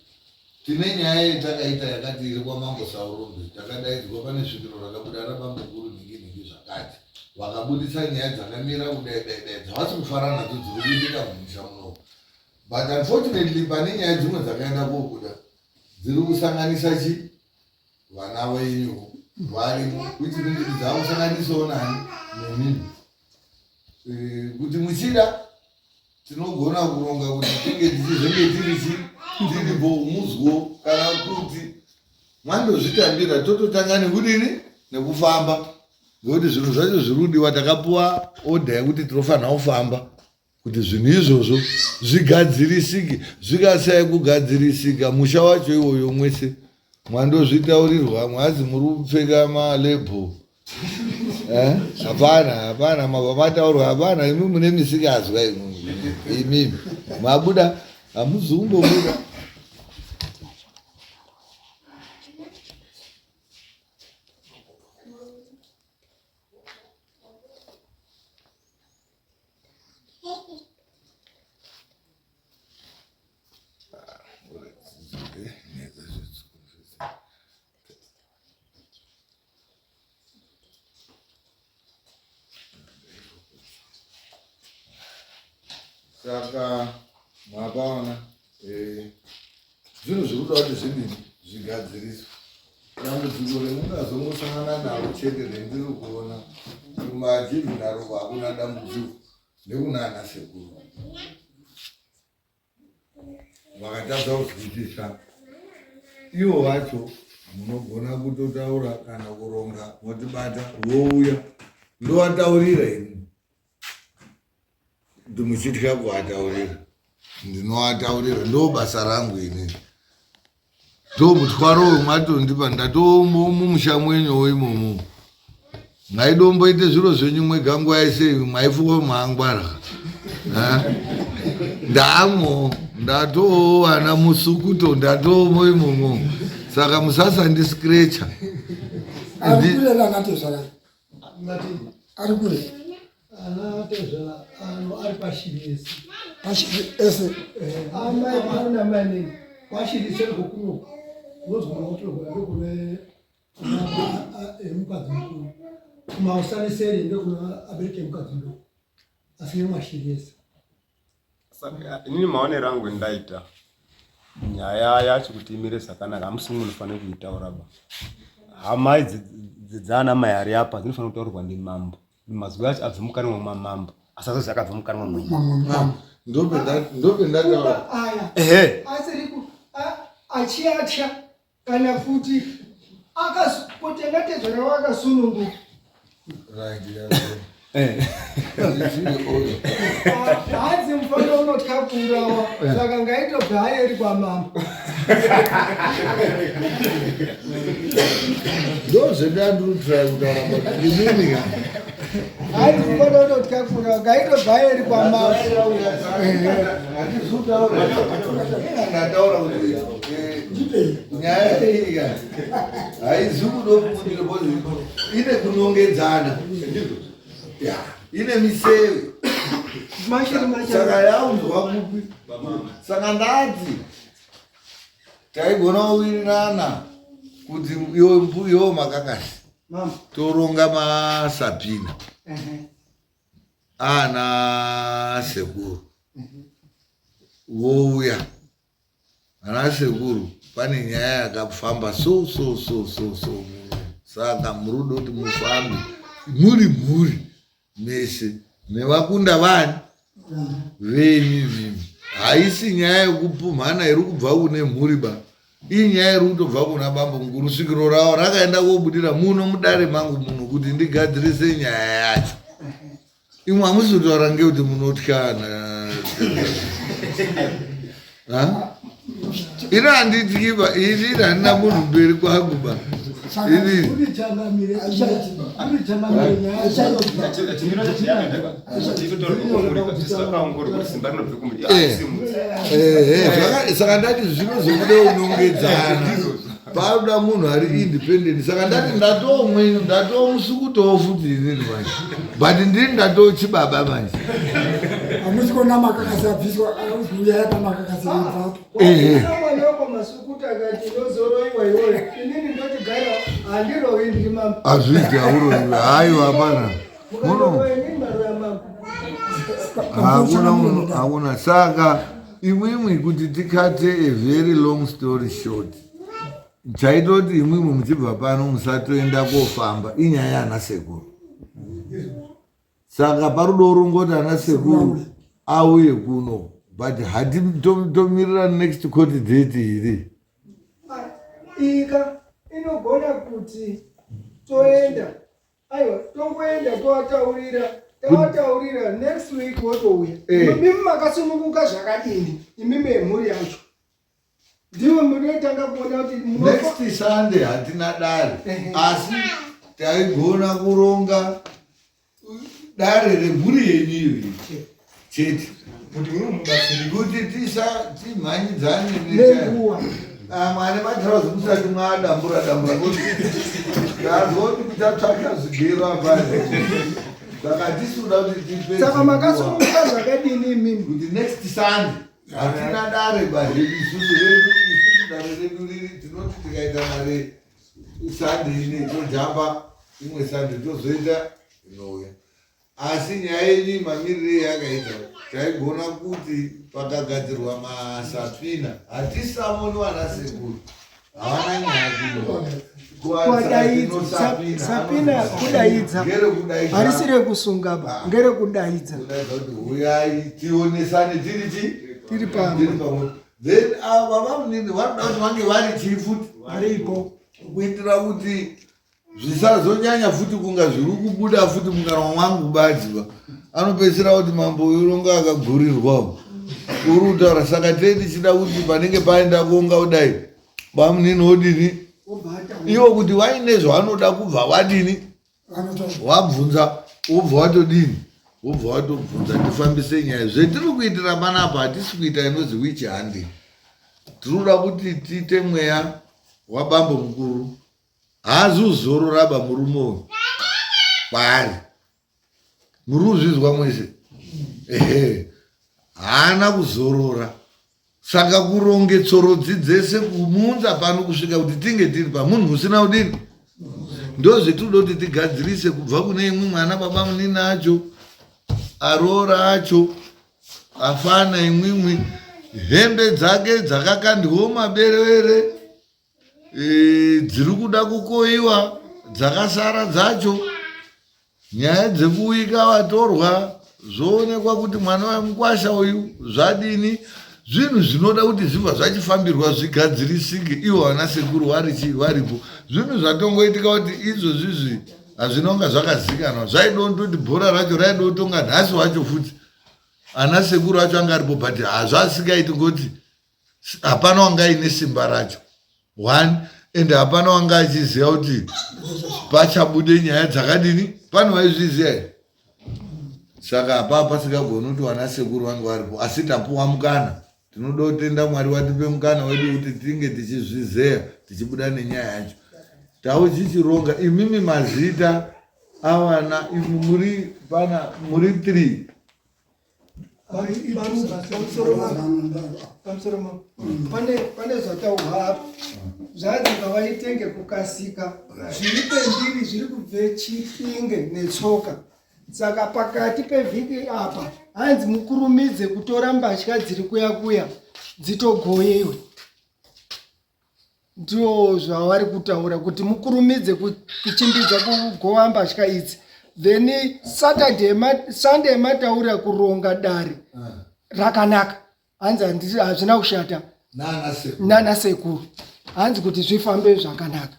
tine nyaya yetakaita yakati iri kwamambo saurombe takadaidzwa pane svikiro rakabuda rabambo guru nhingi nhingi zvakati vakabudisa nyaya dzakamira kudai dai dai dzavasi kufara nadzo dziri kuitika mumusha munomu but unfortunately pane nyaya dzimwe dzakaenda kobuda dziri kusanganisa chi vana venyu varimo which means kuti dzakusanganisawo nani nemimi eh, kuti muchida tinogona kuronga kuti tinge tichizenge tiri chi tiripo muzwo kana kuti mwandozvitambira tototanga nekudini nekufamba nekuti zvinhu zvacho zviri kudiwa takapuwa oda yekuti tinofanira kufamba kuti zvinhu izvozvo zvigadzirisike zvikasaya kugadzirisika musha wacho iwoyo mwese mwandozvitaurirwa mwazi muri kupfeka malebho eh? hapana hapana mabva mataurwa hapana imi mune misikazwa imimi mabuda hamuzi kumbobuda Saka mapaona eh, zvinhu zviri kuda kuti zvidini zvigadziriswe. Dambudziko remungazongosangana naro chete rendiri kuona kumajivhi naro hakuna dambudziko nekunana sekuru vakatadza kuzwisisa ivo vacho munogona kutotaura kana kuronga motibata vouya ndovataurira ini kuti muchitya kuvataurira ndinoataurira ndo basa rangu inini ndo mutwaro uyu mwatondipa ndatomumusha mwenyuwo imomo mwaidomboite zviro zvenyu mwega nguva yese mwaifuka mwangwara ndamo ndatowana musukuto ndatoomo imomo saka musasandiscratcha ari kure ana tezvara ano ari pashiri ese pashiri ese eh, amai kuna manini kwashiri seri kuno kunozwa kutorwa ndokune emukadzi mukuru kumausani seri ndokuna abereki emukadzi mudoko asi nemashiri ese Saka inini maonero angu endaita nyaya yacho kuti imire zvakanaka hamusi munofanira kuitaura ba hama idzi dzaana mai ari apa dzinofanira kutaurirwa ndimambo mazwi acho abve mukanwa mamambo asi azozi akabva mukanwa mwenyu ndopendataura aya ehe asiri ku achiatya kana kuti kuti angatezvara wakasununguka eh. Hanzi mufana unotya kuurawa saka ngaitobva ayeri kwamambo. Ndozvendandiri kutaura but inini ka Hanzi mufana unotya kuurawa ngaitobva ayeri kwamambo. Ndataura kuti eh, nyaya iyi ka haizi kudo kubudira because ine kunongedzana ya ine miseve Mashiri mashiri. Saka yaunzwa kupi? Saka ndati taigona kuwirirana kuti iwe iwe makakasi Mama. toronga masapina Ehe. ana sekuru vouya ana sekuru pane nyaya yakafamba so so so so so muno saka muri kuda kuti mufambe muri mhuri mese nevakunda vani venyu imimi haisi nyaya yekupumhana iri kubva kune mhuri ba inyaya iri kutobva kuna bambo mukuru svikiro ravo rakaenda kobudira muno mudare mangu muno kuti ndigadzirise nyaya yacho imwe hamusi kutaura ngekuti munotyana ini handityiba ini ini handina munhu mberi kwangu ba ini Kuti changamire kuti changamire nyaya Eh, eh, saka ndati zvinozobuda unongedzana paanoda munhu ari independent saka ndati ndatoomwenyu ndatoomusukutowo futi inini manje but ndini ndatoochibaba manje hamusi kuona makakasi abviswa uyaya pamakakasi ibvapo Ehe. Mwana wako masukuta akati unozoroiwa iwoyo inini ndotigara handirovi ndiri mambo. Hazviiti hauroiwe haiwa hapana muno Mukandorowa inini maroya mambo. Hakuna munhu hakuna saka imwimwi kuti tikate a very long story short chaitoti imwimwi muchibva pano musatoenda kofamba inyaya yana sekuru saka parudo rungoti ana sekuru auye kuno but hati tomirira next court date here Ika inogona kuti toenda aiwa tongoenda towataurira tawataurira next week wotouya Eh. imimi makasununguka zvakadini imimi yemhuri yacho ndivo munotanga kuona kuti next sunday hatina dare Ehe. asi taigona kuronga dare remhuri yenyu iyo chete kuti tisa timhanyidzane nenguva amwe ane matirauzi musati mwadambura dambura kuti ndazwa kuti kuchatsvaka zvigero apana saka tisuda kuti tipedze saka nguva. makasununguka zvakadini imimi kuti next sunday hatina dare baredu isusu redu isusu dare redu riri tinoti tikaita mare sunday ine tojamba imwe sunday tozoita inouya Asi nyaya yenyu mamirire yakaita taigona kuti pakagadzirwa masapina hatisamoni vana sekuru havana nyaya kuno. Sapina kudaidza harisi rekusunga ba ngerekudaidza. Kuti huyai tionesane tiri chi tiri pamwe. Then ava vamunini vanoda kuti vange vari chii futi varipo kuitira kuti zvisazonyanya futi kunga zviri kubuda futi mukanwa mwangu badziva anopedzisira kuti mambo uyu unonga akagurirwawo uri kutaura saka tee tichida kuti panenge paenda kuonga kudai bamunini wodini ivo kuti vaine zvavanoda kubva vadini wabvunza wobva watodini wobva watobvunza tifambise nyaya zvetiri kuitira panapa hatisi kuita inonzi witch hunting tiri kuda kuti tiite mweya wabambo mukuru haazi kuzorora ba murume uyu kwaari muri kuzvizwa mwese ehe haana kuzorora saka kuronge tsorodzi dzese kumuunza pano kusvika kuti tinge tiri pamunhu usina kudini ndozvetinoda kuti tigadzirise kubva kune imwe mwana baba munini acho aroora acho afana imwimwi hembe dzake dzakakandwawo maberewere e, dziri kuda kukoiwa dzakasara dzacho nyaya dzekuwika vatorwa zvoonekwa kuti mwana wemukwasha uyu zvadini zvinhu zvinoda kuti zvibva zvachifambirwa zvigadzirisike ivo vana sekuru varichi varipo zvinhu zvatongoitika kuti izvozvizvi hazvina kunga zvakazikanwa zvaida kutoti bhora racho raida kutonga nhasi wacho futi ana sekuru acho anga aripo but hazvasingaiti ngokuti hapana wanga aine simba racho one and hapana wanga achiziva kuti pachabude nyaya dzakadini pane waizviziva here saka hapaa pasingagoni kuti vana sekuru vange varipo asi tapuwa mukana tinoda kutenda mwari watipe mukana wedu kuti tinge tichizvizeya tichibuda nenyaya yacho tauchichironga imimi mazita avana imi muri pana muri three Pamusoro mako pane pane zvataurwa apa zvanzi ngavaitenge kukasika zviri pendiri zviri kubve chipinge netsoka saka pakati pevhiki apa hanzi mukurumidze kutora mbatya dziri kuya kuya dzitogoyewe Ndiwo zvavari kutaura kuti mukurumidze kuchimbidza kugowa mbatya idzi then Saturday Sunday mataura kuronga dare ah. rakanaka hanzi hazvina kushata nana sekuru hanzi kuti zvifambe zvakanaka.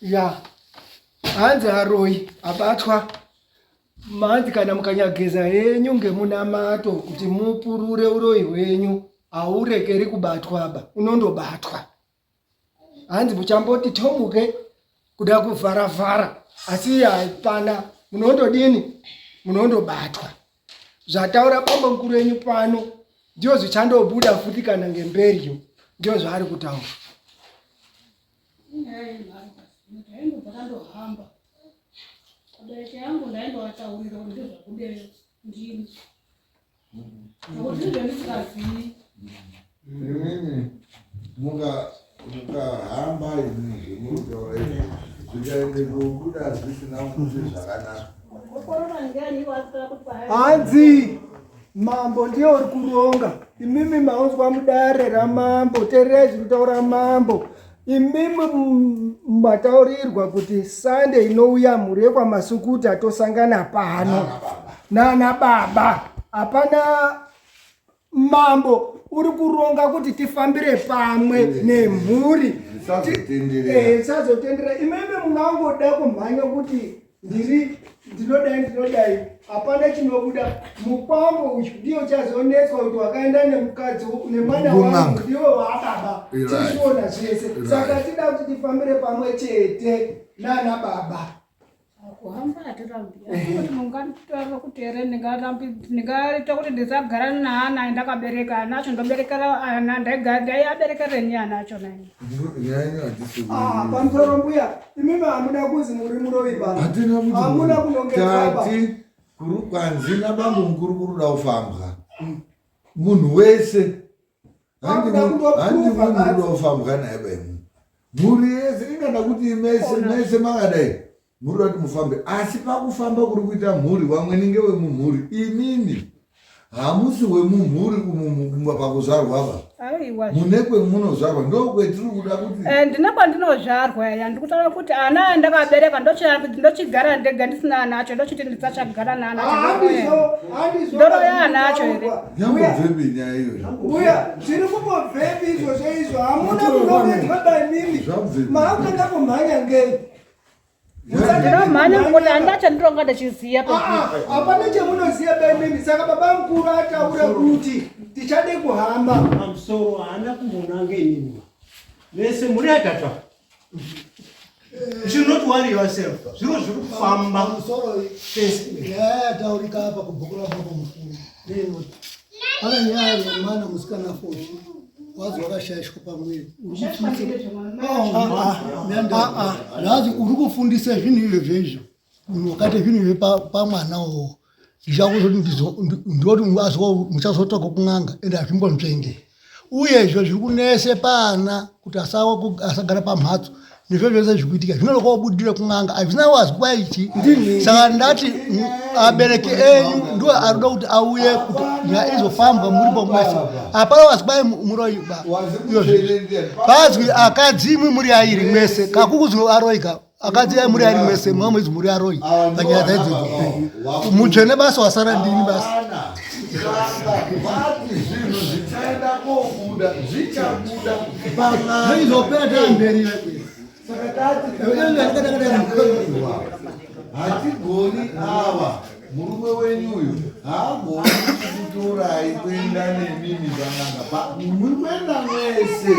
Ya hanzi aroyi abatwa manzi kana mukanyageza henyu ngemunamato kuti mupurure uroyi hwenyu haurekeri kubatwaba unondobatwa hanzi muchamboti tomuke kuda kuvhara vhara asi hapana munondodini munondobatwa zvataura bambo mukuru wenyu pano ndio zvichandobuda futi kana ngemberiyo ndio zvaari kutaura abereki yangu ndaindovataurira kuti ndozvakudeyo ndini Nokuti ndisikazivi. Imimi mukahamba imi zvemuri kutaura izvi zvikaende kubuda zvisina kuti zvakanaka. Hanzi mambo ndiye uri kuronga imimi maunzwa mudare ramambo tererai zviri kutaura mambo imimi mataurirwa kuti sunday inouya mhuri yekwaMasukuta tosangana pano nana baba hapana mambo uri kuronga kuti tifambire pamwe nemhuri tisazotendera imimi mungangoda kumhanya kuti ndiri ndinodai ndinodai hapana chinobuda mukwambo uyu ndiyo uchazonetswa kuti wakaenda nemukadzi nemwana wangu ndiwe waababa tichiona zvese saka tida kuti tifambire pamwe chete nana baba. Kuhamba hatirambi asi kuti munganditaura kuti here ndingarambi ndingaita kuti ndisagara naana ndakabereka ana acho ndoberekera ana ndaiaberekerenyi ana acho nai Ah, pamusoro mbuya imimi hamuna kuzi muri muroyi baba hamuna kunongedzwa tati kwanzi nabambo mukuru kuruda kufambwa munhu wese handi munhu ruda kufambwa naye baimu mhuri yese ingada kuti mese mese makadai muri kuda kuti mufambe asi pakufamba kuri kuita mhuri vamweni ngewemumhuri imimi hamusi wemumhuri umu pakuzvarwa va mune kwemunozvarwa ndokwetiri kuda kuti eh, ndine kwandinozvarwa ya ndikutaura kuti ana andakabereka ndochigara ndega ndisina ana acho ndochiti ndisachagara naana ndoroya ana acho here yambobvepi nyaya iyoyo mbuya zviri kumbobvepi izvozvo izvo hamuna kunongedzwa baimimi maakutanga kumhanya ngei Ndinomhanya ngokuti handina chandinonga ndichiziva ah, ah, hapana chemunoziva baimimi saka baba mukuru ataura kuti tichade kuhamba pamusoro haana kumbonanga inini vese muri atatwa You should not worry yourself. Zviro zviri kufamba. Pamusoro nyaya yataurika apa kubhuku rababa mukuru ndeinoti pane nyaya yemwana musikana foshi wazi wakashaishwa pamwiri zvazi uri kufundisa zvinhu izvo zveizvo munhu wakaita zvinhu izvi pamwana uwo ndichakuzoti ndoti muchazotsvaga kun'anga ende hazvimbonzvenge uye izvo zviri kunese paana kuti asagara pamhatso ndizvo zvese zviri kuitika zvinoda kobudira kun'anga hazvina wazwa ichi saka ndati abereki enyu ndiwo arikuda kuti auye kuti nyaya izofambwa muripo mwese hapana wazwa muroyi ba pazwi akadzi imwi muri airi mwese kakukuzi aroika akadzi ai muri airi mwese mamwe izi muri aroyi panyaya dzaidzodzo mutsvene basa wasara ndini basa zvinhu zvichaenda kobuda zvichabuda zvaizopera taamberi saka tati hatigoni ava murume wenyu uyu haagoni kukutorai kuenda nemimi pan'anga muri kuenda mwese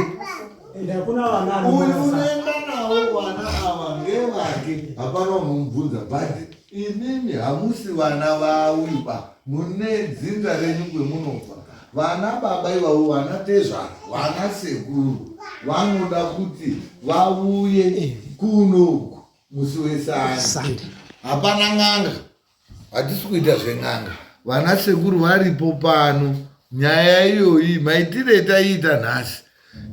uyu unoenda navo vana ava ngevake hapana unomubvunza but Imimi hamusi vana vauyu ba mune dzinza renyu kwemunobva vana baba ivavo vana tezvara vana sekuru vanoda kuti vauye kunoku musi wesande hapana n'anga hatisi kuita zven'anga vana sekuru varipo pano nyaya iyoyi maitire etaiita nhasi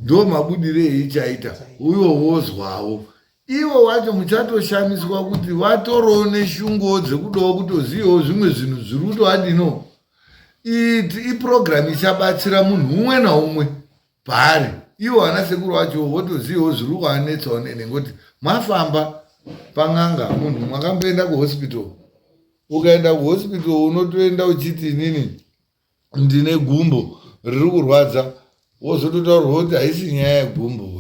ndo mabudire eichaita uyo wozwawo Ivo wacho muchatoshamiswa kuti vatorowo neshunguwo dzekudawo kutozivawo zvimwe zvinhu zviri kutovadino. Iti iprogram ichabatsira munhu umwe naumwe paari. Ivo vana sekuru vacho votozivawo zviri kuvanetsawo nene ngoti mafamba pan'anga munhu mwakamboenda kuhospital. Ukaenda kuhospital unotoenda uchiti inini ndine gumbo riri kurwadza wozototaurwa kuti haisi nyaya yegumbo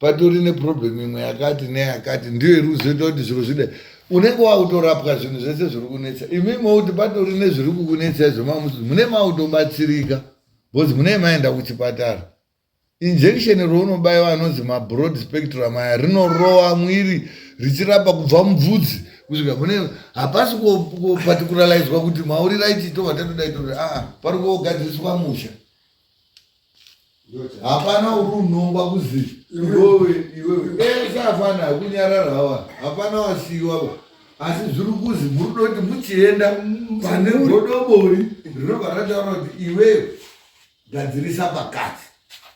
patori neproblem imwe yakati neyakati ndiyo iri kuzoita kuti zviro zvide unenge wakutorapwa zvinhu zvese zviri kunetsa imi mouti patori nezviri kukunetsa izvo mamuti mune mautobatsirika bcause mune maenda kuchipatara injection rounobaiwa anonzi mabroad spectrum aya rinorova mwiri richirapa kubva mubvudzi kusvika mune hapasi kuparticularizewa kuti maurira ichi tobva tatoda itoa aa pari kuogadziriswa musha hapana uri unongwa kuzi iwewe iwewe ese afana kunyarara hawa hapana wasiiwa asi zviri kuzi muri kuda kuti muchienda pane godobori rinobva rataura kuti iwewe gadzirisa pakati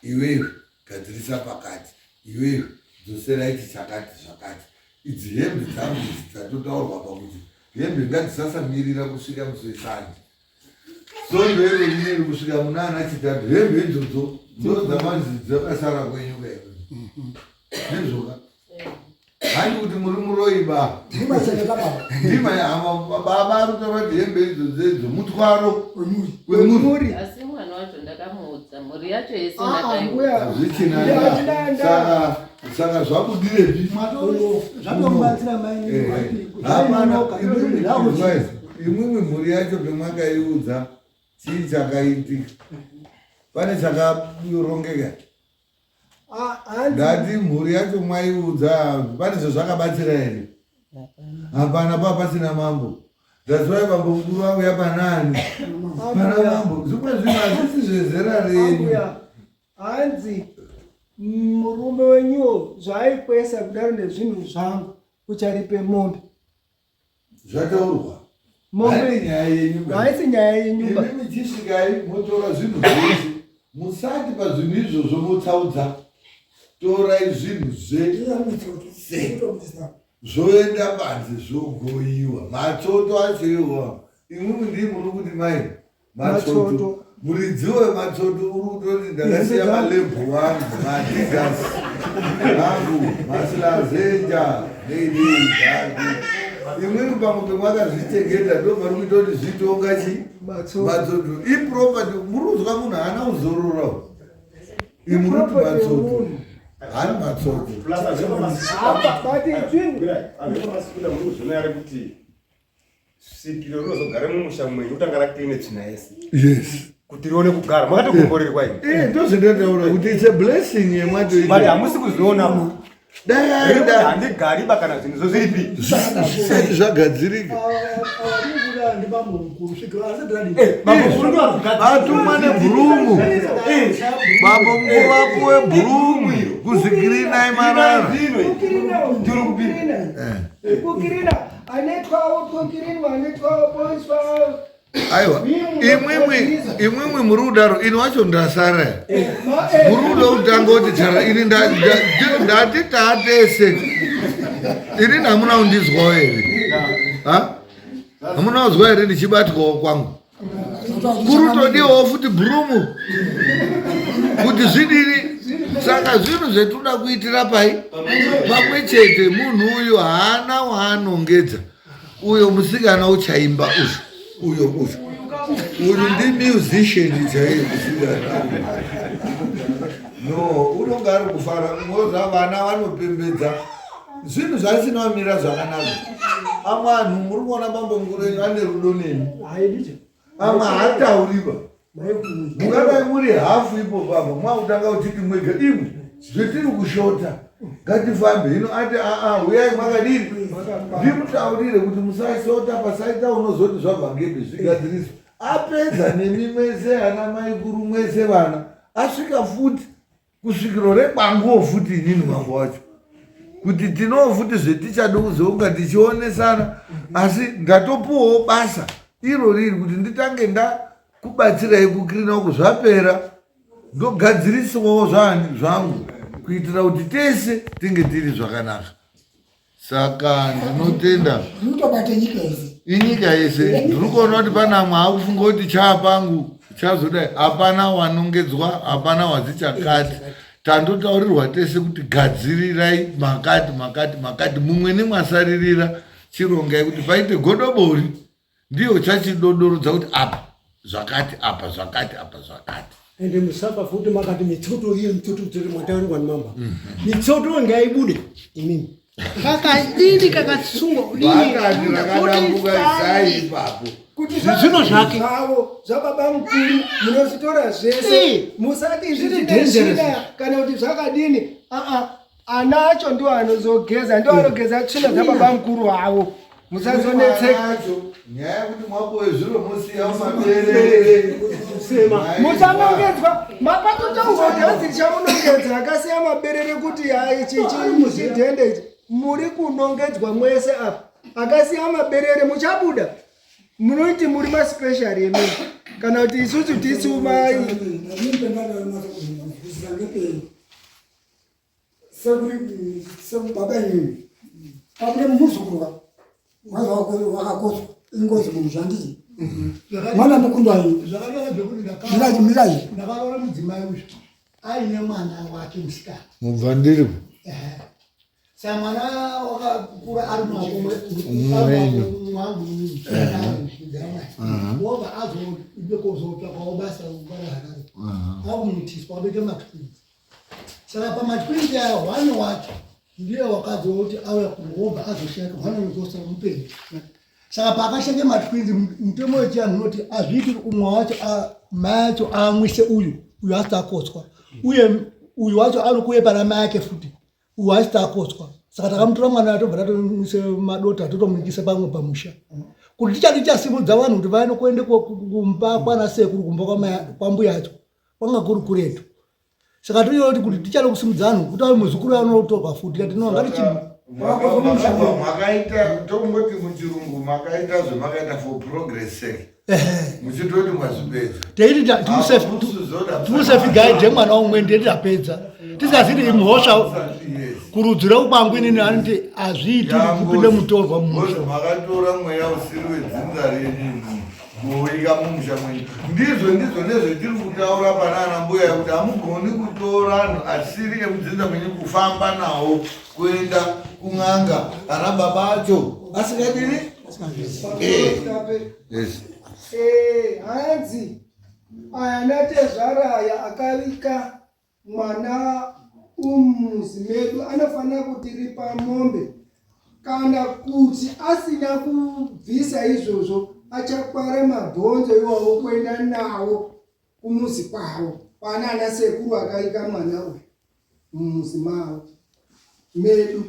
iwewe gadzirisa pakati iwewe dzosera ichi chakati zvakati idzi hembe dzangu idzi dzatotaurwa pakuti hembe ngadzisasamirira kusvika musi wesande Svondo iro rineri kusvika muna ana Chitatu hembe idzodzo ndodzamanzi dzakasara kwenyu kaiko. Ndizvoka. Handi kuti muri muroyi ba. Ndima chakata baba. Ndima yahama baba ari kutaura kuti hembe idzodzo idzo mutwaro wemuri. Asi mwana wacho ndakamuudza mhuri yacho yese Ah, ndakaiudza. Hazvichina saka saka zvabudirepi? Zvatomubatsira mai. Hapana imwimwi mhuri yacho pemwakaiudza chii chakaitika pane chakarongeka Ah, ndati mhuri yacho mwaiudza pane zvazvakabatsira here Hapana pa pasina mambo. That's why mambo mukuru vauya panani. Pana mambo. Zvimwe zvinhu hazvisi zvezera renyu. Hanzi murume wenyuwo zvaaikwesa kudaro nezvinhu zvangu ucharipe mombe. Zvataurwa. Mombe nyaya yenyu. Haisi nyaya yenyu. Imi michisvikai motora zvinhu zvese. Musati pazvinhu izvozvo motsaudza. Torai zvinhu zvese. Zvoenda panze zvogoyiwa. Matsoto acho iwo. Imwimwi ndii muri kuti mai matsoto muridzi wematsoto uri kutoti ndakasiya malebhu wangu madigas angu masilazenja neidei imwimwi pamwe pemwakazvichengeta ndo pari kuita kuti zvitonga chi matsoto iproperty muri kuzwa munhu haana kuzorora imuri kuti matsoto haani matsoto svikiro rinozogara mumusha mwenyu kutanga rakline tsvina yese yes kuti rione kugara makatokomborerwa ini eh, ndozvendataura kuti it's a blessing yemwatoita but hamusi kuzviona handigari ba kana zvinhu zvozviripi zvisati zvagadzirika atumwa nebhurumu bambo mukuru apuwe bhurumu kuzikirinai marara Ane twawo twokirinwa ane twawo poiswa. Aiwa, imwimwi imwimwi muri kudaro ini wacho ndasara. Eh, eh. Muri kuda kutanga kuti chara ini ndati taatese. Ini hamuna kundizwawo here? Ha? Hamuna kuzwa here ndichibatwawo kwangu? Kurutodiwawo futi bhurumu kuti zvidini saka zvinhu zvetinoda kuitira pai pamwe chete munhu uyu haana waanongedza uyo musikana uchaimba uyu uyo uyu uyu ndi musician chaiye musikana no unonga ari kufara moza vana vanopembedza zvinhu zvasina kumira zvakanaka amwe anhu muri kuona bambo mukuru enyu ane rudo nemi amwe haatauriba mungadai muri hafu ipo papa mwakutanga uchiti mwega imwe zvetiri kushota ngatifambe hino ati aa huyai mwakadini ndimutaurire kuti musashota pasaita unozoti zvabva ngepi zvigadziriswa apedza nemi mwese ana maikuru mwese vana asvika futi kusvikiro rekwanguwo futi inini mambo wacho kuti tinowo futi zvetichade kuzounga tichionesana asi ndatopuwawo basa iro riri kuti nditange ndakubatsirai kukirina uku zvapera ndogadzirisiwawo zvani zvangu kuitira kuti tese tinge tiri zvakanaka saka ndinotenda Unotobata nyika yese. Inyika yese ndiri kuona kuti pane amwe akufunga kuti chaapangu chazodai hapana wanongedzwa hapana wazichakati tandotaurirwa tese kuti gadzirirai makati makati makati mumwe nemwasaririra chirongai kuti paite godobori ndiyo chachidodorodza kuti apa zvakati apa zvakati apa zvakati ende musafa futi makati mitsoto iyo mitsoto mitsoto mwataurirwa nemamba mhm. mitsoto ngaibude imimi kakadini kakasungwa kudini rakadambuka isai ipapo kuti zvino zvake zvavo zvababa mukuru munozvitora zvese musati zviri dangerous kana kuti zvakadini aa Ana acho ndiwo anozogeza, ndiwo anogeza tsvina dzababa mukuru avo. Musazonetseka. Nyaya yekuti mwapuwe zviro mosiya mumaberere. Musanongedzwa. Makatotaurwa kuti hanzi ndichamunongedza akasiya maberere kuti chidhende ichi. Muri kunongedzwa mwese apa. Akasiya maberere muchabuda. Munoti muri maspecial imi kana kuti isusu tisu mai. Baba inini pabude muzukuru wa mwazi wakakotswa ingozi munhu zvandii mwana mukuru ayi mirai mirai ndakaroora mudzimai uyu aine mwana wake musikana mubva ndiri saka mwana wakakura ari mwangu wobva azoide kozotsvakawo basa kuharare akumutiswa wadoita matwins Saka pamatwins aya one wacho ndiye wakazoti auya kuhobha azoshaika one unozosara mupenyu. Saka paakashaika matwins mutemo wechianhu unoti azviiti umwe wacho mai acho amwise uyu uyu asati akotswa uye uyu wacho anokuye pana mai ake futi uyu asati akotswa. Saka takamutora mwana tobva tatomuise madota totomuikisa pamwe pamusha kuti tichati tichasimudza vanhu kuti vaende kuende kumba kwana sekuru kumba kwambuya acho kwanga kuri kuretu. Saka toyoti kuti tichada kusimudza vanhu kuti ave muzukuru anotorwa futi tikati ngatichi makaita tomboti muchirungu makaita zvemakaita for progress sake muchitoti mwazvipedza teiti timusefigaidhe mwana umwe ndiye tapedza tisingaziti imhosva kurudzi rekukwangu inini anoti hazviiti kupinde mutorwa mumusha makatora mweya usiri wedzinza renyu kuika mumusha mwenyu ndizvo ndizvo nezvetiri kutaura pana ana mbuya kuti hamugoni kutora anhu asiri emudzinza mwenyu kufamba nawo kuenda kun'anga ana baba acho asingadini eh. yes. Eh, hanzi aya natezvara aya akavika mwana umuzi medu anofanira kutiripa mombe kana kuti asina kubvisa izvozvo achakwara mabhonzo iwawo kuenda nawo kumuzi kwavo kwana ana sekuru akaika mwana uyu mumuzi mavo medu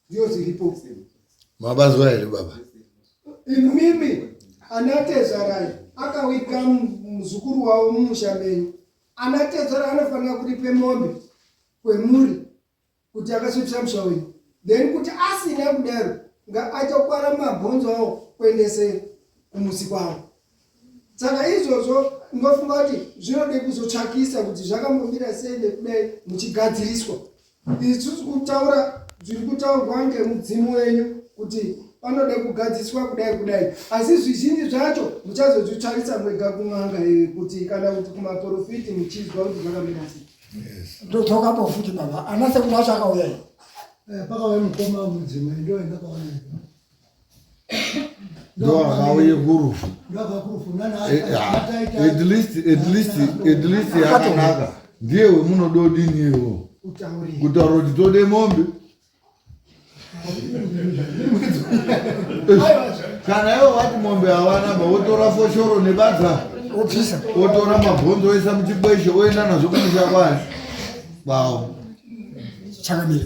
ndiyo zviripo mabazwa here baba imimi anatezvarai akawiga muzukuru wavo mumusha menyu anatezvara anofanira kuripe mombe kwemuri kuti akasvipisa musha wenyu then kuti asina kudaro ngaachakwara mabhonzo awo kuendese kumusi kwavo saka izvozvo ndinofunga kuti zvinode kuzotsvakisa kuti zvakambomira sei nekudai muchigadziriswa Isusu kutaura zviri kutaurwa ngemudzimu wenyu kuti panode kugadziswa kudai kudai asi zvizhinji zvacho muchazozvitsvarisa mwega kun'anga eh, kuti kana kuti kumaporofiti muchizwa kuti zvakamira sei ndodzokapo futi baba ana sekuru acho akauya eh, pakauya mukoma mudzimai ndoenda kaona ndoakauye kurufu eh, ah, at least at least at least yakanaka ndiye wemunododiniwo kutaura kuti tode mombe kana iwe wati mombe hawana ba wotora foshoro nebadza wotora mabhonzo oisa muchikweshe oenda nazvo kumusha kwayo kwawo chakamira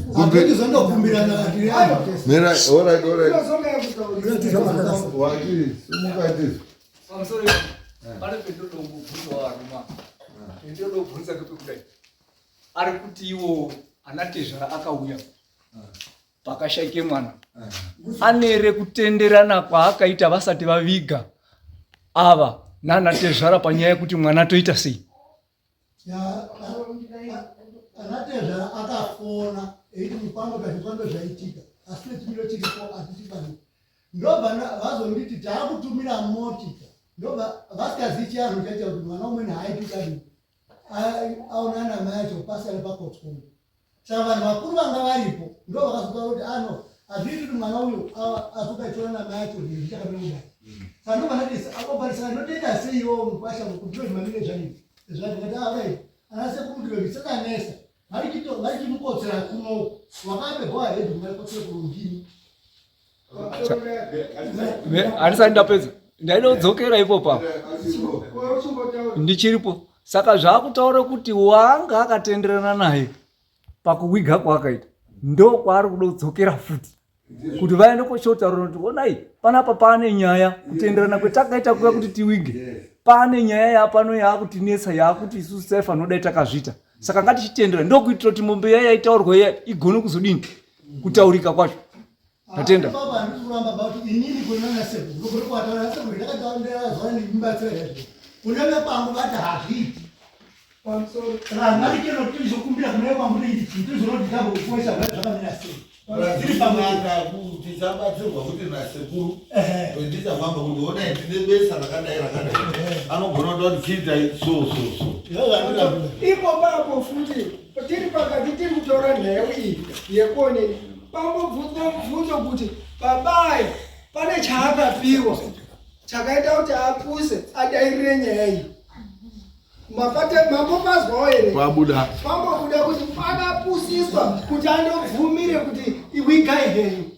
Mira, alright, alright. Wati, simuka tizo. Pamusoro pane pendodongobvunza waruma. Pendodobvunza kepe kudai. Ari kuti iwo anatezvara akauya pakashaike mwana. Anere kutenderana kwaakaita vasati vaviga ava nanatezvara panyaya yekuti mwana toita sei. Anatezvara akafona eiti mukwambo kazvikwambo zvaitika asi nechimiro chiripo atichikwanisi ndobva vazonditi taakutumira motika ndobva vasikazivi chianhu chaicha kuti mwana umweni haaiti kudadii aonana namai acho pasi ari pakotsongo Saka vanhu vakuru vanga varipo ndo vakazotaura kuti ano ah, hazviiti kuti mwana uyu azoka ichiona namai acho zvichakamira kudai. Saka ndo vanati akoparisana ndotoita sei iwo mukwasha kuti ndozvimamire zvadii zvati ngati akai ah, ana sekuru kuti zvisakanesa varichimukotsera kuno wakape go ahead kungakotsera kuno ndini. Handisati ndapedza ndaida kudzokera ipopo apo ndichiripo saka zvakutaura kuti wanga akatenderana naye pakuwiga kwaakaita ndo kwaari kuda kudzokera futi kuti vaende kochotaura kuti onai panapa paane nyaya kutenderana kwetakaita kuya kuti tiwige paane nyaya yapano yaakutinetsa yaakuti isusu taifanodai takazviita saka ngatichitendera ndokuitira kuti mombe iya yaitaurwa iya igone kuzodini kutaurika kwacho Tatenda. Baba handisi kuramba but inini kunana sekuru kuri kwataura sekuru ndakataura zuva ndimubatsira izvo. Kunana kwangu vati hazviiti. Pamusoro. Saka ngati chero tizokumbira kuna kwangu kuti chii tizonoti tambokuwesa zvakamira sei. Tiri pamwe tichabatsirwa kuti nasekuru ndichafamba kuti onai tine besa rakadai rakadai anogona kuta kuti chiitai so so so. Ipo papo futi tiri pakati tiri kutora nhau iyi yekuoneni pambobvunzwa mubvunzo kuti babaye pane chaakapiwa chakaita kuti apuse adairire nyaya iyi mambopazwawo here pabuda pambobuda kuti akapusiswa kuti andobvumire kuti iwigai henyu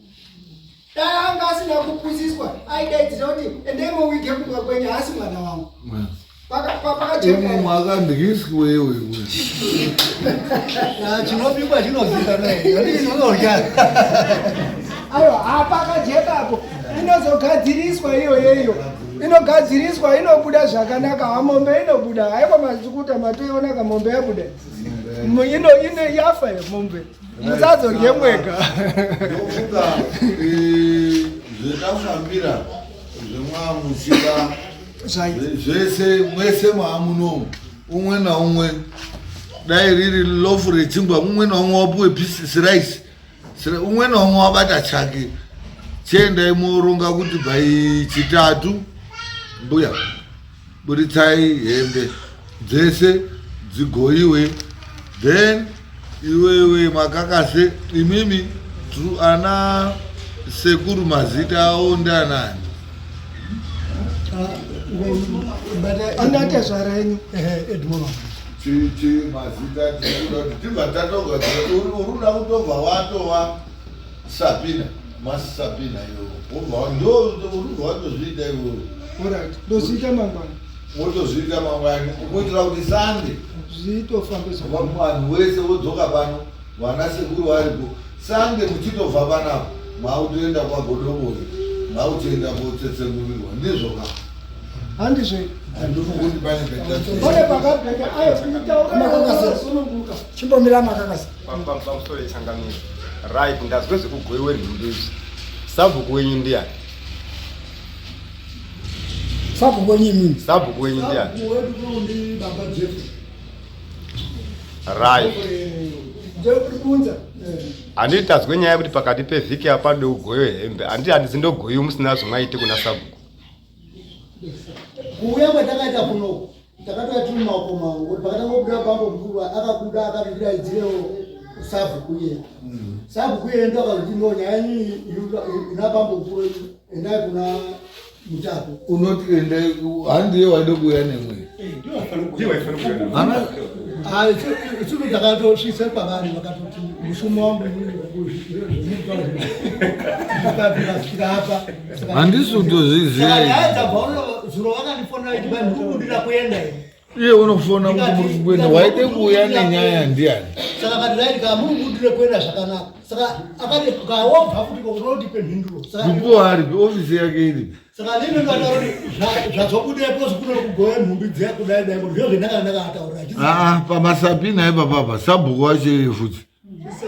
dai anga asina kupusiswa aidaidzira kuti endai mowige kumba kwenyu haasi mwana wangu mm. Imwe mwakandyiswa wewe. Chinobikwa chinozikanwa. Ndinodya. Aiwa, hapakajeka apo. Inozogadziriswa iyoyeyo. Inogadziriswa inobuda zvakanaka. Mombe inobuda. Haiwa mazikuta matoiona ka mombe yabuda. Ino ino yafa iyo mombe. Musazodye mwega. Ndofunga zvetafambira zvemwamuchida zvese mwese maamunomu umwe naumwe dai riri lofu rechingwa umwe naumwe wapuwe pieces rice umwe naumwe wabata chake chiendai moronga kuti by chitatu mbuya buritsai hembe dzese dzigoiwe then iwewe makakase imimi ana sekuru mazita awo ndianani anatezvara enyu chi mazita tikuda kuti tibva tatogadzira uri kuda kutobva watova Sabina, masabina iwewe wobva ndo uribva watozviita iwewe. Alright, ndozviita mangwana. Wotozviita mangwana kuitira kuti Sunday zvitofambe zvakanaka. Vanhu wese wodzoka pano, vana sekuru varipo. Sunday muchitobva panapa makutoenda kwaGodobori, makutoenda kotsetsengurirwa ndizvo ka? Handizvo. Handinokuti pane peta. Pane pakabheka ayo itaura sununguka. Chimbomira makakasa. Pamusoro yechangamiro. Right, ndazwe zvekugoiwe nhumbi izvi. Sabhuku wenyu ndiyani? Sabhuku wenyu imimi. Sabhuku wenyu ndiyani? Sabhuku wedu kuno ndi Baba Jeff. Right. Jeffrey Bunza. Handiti tazwe nyaya yekuti pakati pevhiki apa ndokugoiwe hembe. Handiti handisi ndogoiwe musina zvimwaite kuna sabhuku. Kuuya kwatakaita kuno takatouya tiri mumaoko mavo ngokuti pakatangobuda bambo mukuru akabuda akati ndidaidzirewo sabhuku iye sabhuku iye ndo akazoti no nyaya yenyu ina bambo mukuru endai kuna mutapo Unoti endai handiye waida kuuya nemwe. Isusu takatosvitsa kwavari vakatoti mushumo wangu zvinokasvika apa Handisi kutozviziva. Nyaya dzabva zuro vakandifonera kuti bai muri kubudira kuenda here Iye unofona kuti muri kuenda waide kuuya nenyaya ndiani? Saka akati right kana muri kubudira kuenda zvakanaka saka akati kawobva futi kokunotipe mhinduro saka Kupuwa aripi ofisi yake iripi? Saka nini ndataura kuti zvazobudepo zikuno kugove nhumbi dziya kudai dai kuti zviro zvendanga ndakataura. Ah, pamasapina ipapa apa sabhuku wacho iye futi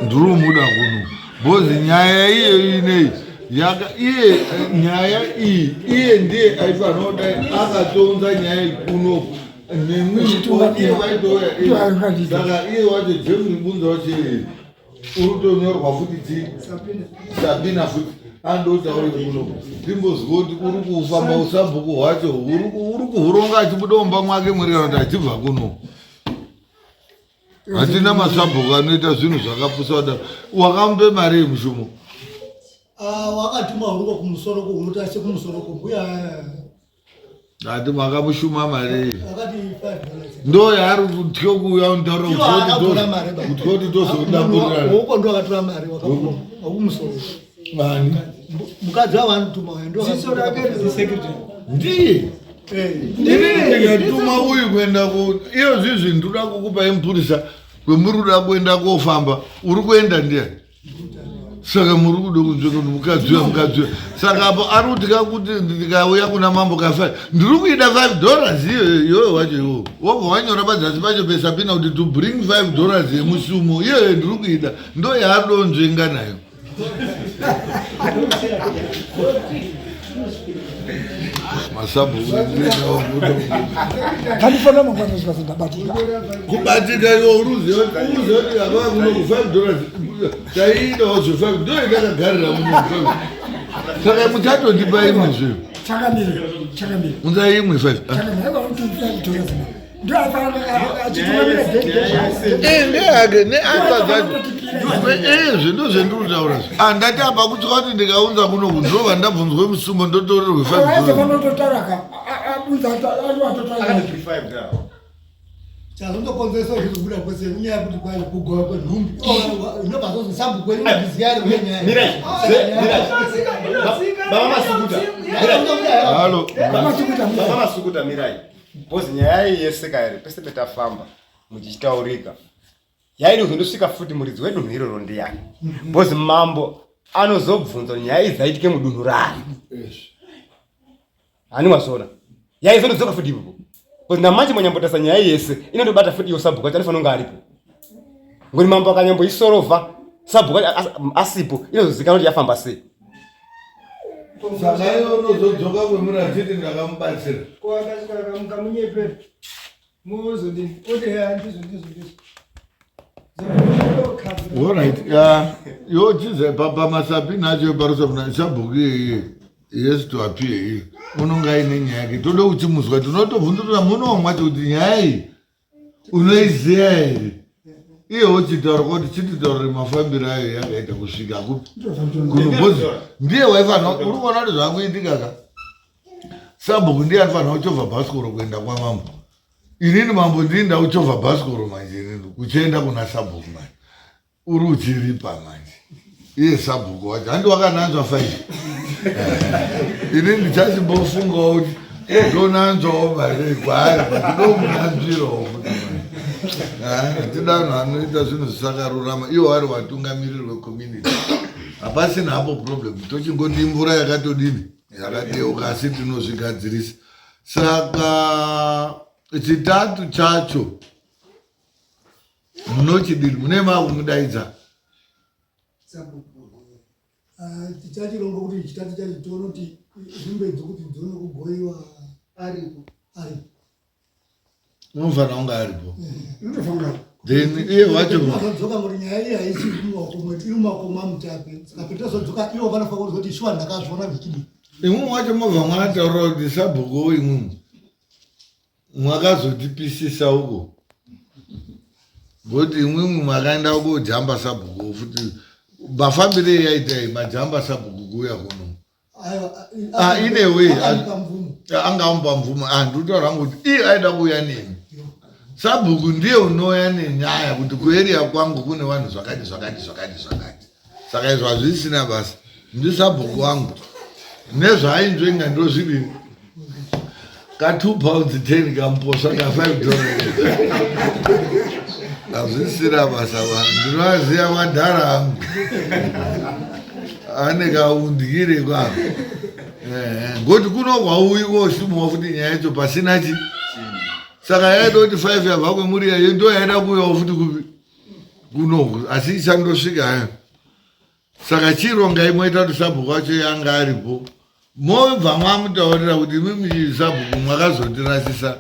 ndiri umuda kuno bhozi nyaya iye inei yaka iye nyaya iyi iye ndiye aifanira kudai akatounza nyaya iyi kuno nemwi iye waitouya saka iye wacho Jeffrey Bunza wacho iye uri kutonyorwa futi ti Sabina futi andotaure kuno timbozwa kuti uri kufamba usabhuku hwacho uri kuhuronga achibuda mumba mwake mweri kana kuti achibva kuno hatina masabhuku anoita zvinhu zvakapusa kudaro wakamupe mari yemushumo Ah, wakatuma huruko kumusoro kunotarise kumusoro kumbuya ati makamushuma mari akati $5 ndo yaari kutya kuuya unotaura kutya kuti tozodamburirana uko ndo akatora mari wakumusoro ani mukadzi wavo anotuma uyo ndo Ziso rake ndiye ndikatuma uyu kuenda ku iyo zvizvi ndinoda kukupai mupurisa kwemuri kuda kuenda kofamba uri kuenda ndiyani saka muri kuda kunzveka kuti mukadzi uya mukadzi uya saka apo ari kutya kuti ndikauya kuna mambo ka5 ndiri kuida 5 dollars iyoyo iyoyo wacho iwowo wobva wanyora padzasi pacho pesapina kuti to bring 5 dollars yemusumo iyoyo ndiri kuida ndo yaadonzvenga nayo masabhuku Kandifonera mangwana zvikati ndabatika. Kubatika iwe uruziva uruziva kuti apa kuno ku 5 dollars taiidawo zve 5 ndo yandakagarira muno saka muchatondipa imwe zve Chakamira, chakamira. unzai imwe 5 Chakamira, aiwa kuti 5 dollars. Ndio afanira achitungamira Eh, ndeyake neanza dzacho ezve ndozvendiri kutaura zve handati apa kutya kuti ndikaunza kuno kundova ndabvunzwe musumo ndotorerwe 5 Aiwa dollars vanototaura ka. Abunza atotaura. Chazondokonzeresa zviri kubuda kwese inyaya yekuti kwai kugova kwenhumbi inobva zvozi sabhuku wenyu unozviziva here uye nyaya Mirai, mirai. Baba Masukuta. Halo. Baba Masukuta mirai. Because nyaya iyi yese kairi pese petafamba muchichitaurika yaidi kuzondosvika futi muridzi wedunhu iroro ndiyani because mambo anozobvunza nyaya idzi dzaitike mudunhu rani hani wazviona yaizondodzoka futi ipopo because namanje manyambotasa nyaya yese inondobata futi iyo sabhuku acho anofanira kunge aripo ngoni mambo akanyamboisorova sabhuku asipo inozozikanwa kuti yafamba sei saka iwe unozodzoka kwemuri achiti ndakamubatsira ko akasvika akamunyepera mozodini oti heya ndizvo ndizvo ndizvo Alright, ya yo chize papa masapi nacho parusa sabhuku iyeye yes to appear iyi unonga aine nyaya yake toda kuchimuzwa tinotobvunzurira muno mwacho kuti nyaya iyi unoiziva here iye wochitaura kuti chititaurire mafambiro ayo yakaita kusvika kupi kuno bhozi ndiye waifanira uri kuona kuti zvakuitika ka sabhuku ndiye anofanira kuchovha bhasikoro kuenda kwamambo inini mambo ndini ndakuchovha bhasikoro manje inini kuchienda kuna sabhuku manje uri uchiripa manje iye sabhuku wacho handi wakananzva fai ini ndichachimbofungawo kuti ndonanzvawo mari kwaari but ndomunanzvirawo futi hatida vanhu vanoita zvinhu zvisakarurama iwo vari vatungamiriri vecommunity hapasina hapo problem tochingoti imvura yakatodini yakadeuka asi tinozvigadzirisa saka chitatu chacho munochidini mune makumudaidza ah, tichachironga kuti chitatu chacho tione kuti hembe dzokuti dzione kugoiwa aripo aripo unofanira kunge aripo then iye wacho dzoka kuti nyaya iyi haisi mumaoko mwedu iri mumaoko mamutape saka petazodzoka ivo vanofanira kuzoti shuwa ndakazviona zvichidii imwimwi wacho mobva mwataura kuti sabhuku imwimwi mwakazotipisisa uko ngokuti imwimwi makaenda kojamba sabhuku futi mafambire yaitai majamba sabhuku kuuya kuno ah, in a way anga amupa mvumo ah, ndikutaura hangu kuti iye aida kuuya neni sabhuku ndiye unouya nenyaya kuti kueriya kwangu kune vanhu zvakati zvakati zvakati zvakati saka izvo hazvisina basa ndisabhuku wangu nezvaainzvenga ndozvidini ka 2 pounds 10 kamuposva ka 5 dollars hazvisina basa vanhu ndinoaziva madhara angu ane kaundyire kwavo ngoti kuno kwauyi kosumuwa futi nyaya yacho pasina chi saka yaida kuti 5 yabva kwemuri yayo ndo yaida kuuyawo futi kupi kunoku asi ichandosvika hayo saka chirongai moita kuti sabhuku wacho yanga aripo mobva mwamutaurira kuti imimi sabhuku mwakazotirasisa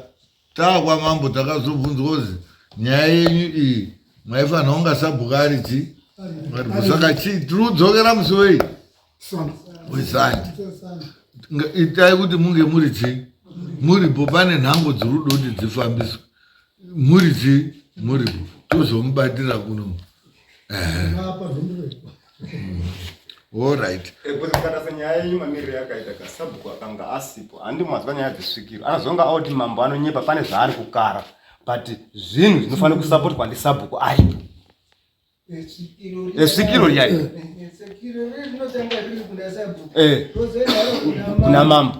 taa kwamambo takazobvunzwa kuzi nyaya yenyu iyi maifanira kunga sabhuku ari chi aripo saka chii tiri kudzokera musi wei wesande itai kuti munge muri chii muripo pane nhango dziri kuda kuti dzifambiswe muri chii muripo tozomubatira kuno Alright. Kutarisa nyaya yenyu mamiriro yakaita kasabhuku akanga asipo handi mwazwa nyaya dzesvikiro anozonga auti mambo anonyepa pane zvaari kukara but zvinhu zvinofanira kusapotwa ndisabhuku aripo svikiro riyai eh. kuna mambo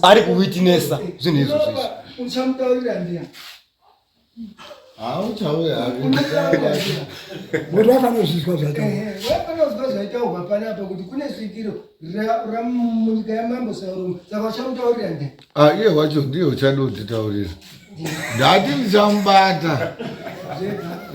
ari kuwitinesa zvinhu izvo zvizvo Hauchauya Mwari akanozvizwa zvaitaurwa. Wakanozwa zvaitaurwa panapa kuti kune svikiro munyika yamambo Sarume. Saka uchamutaurira ndiani? Ah, iye wacho ndiye uchada kutitaurira. Ndati ndichamubata.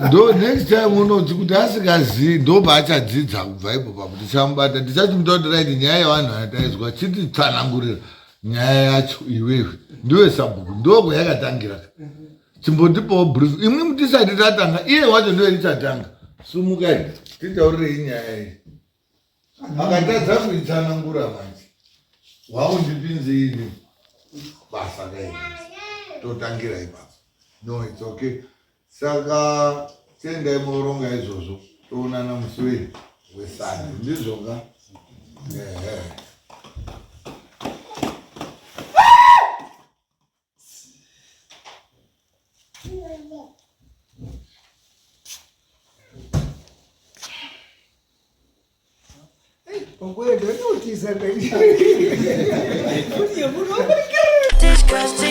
Ndo next time unoti kuti asingazii ndo paachadzidza kubva ipo papo tichamubata. Ndichachimutaurira kuti nyaya yevanhu yataizwa chititsanangurira nyaya yacho iwewe ndiwe sabhuku ndokwayakatangira. Chimbotipawo brief imwi tisati tatanga iye wacho ndiye tichatanga sumukai titaurirei nyaya iyi akatadza kuitsanangura manje waundipinze ini basa kai totangira ipapo no its okay saka chiendai moronga izvozvo toonana musi wei wesande ndizvoka ehe Disgusting.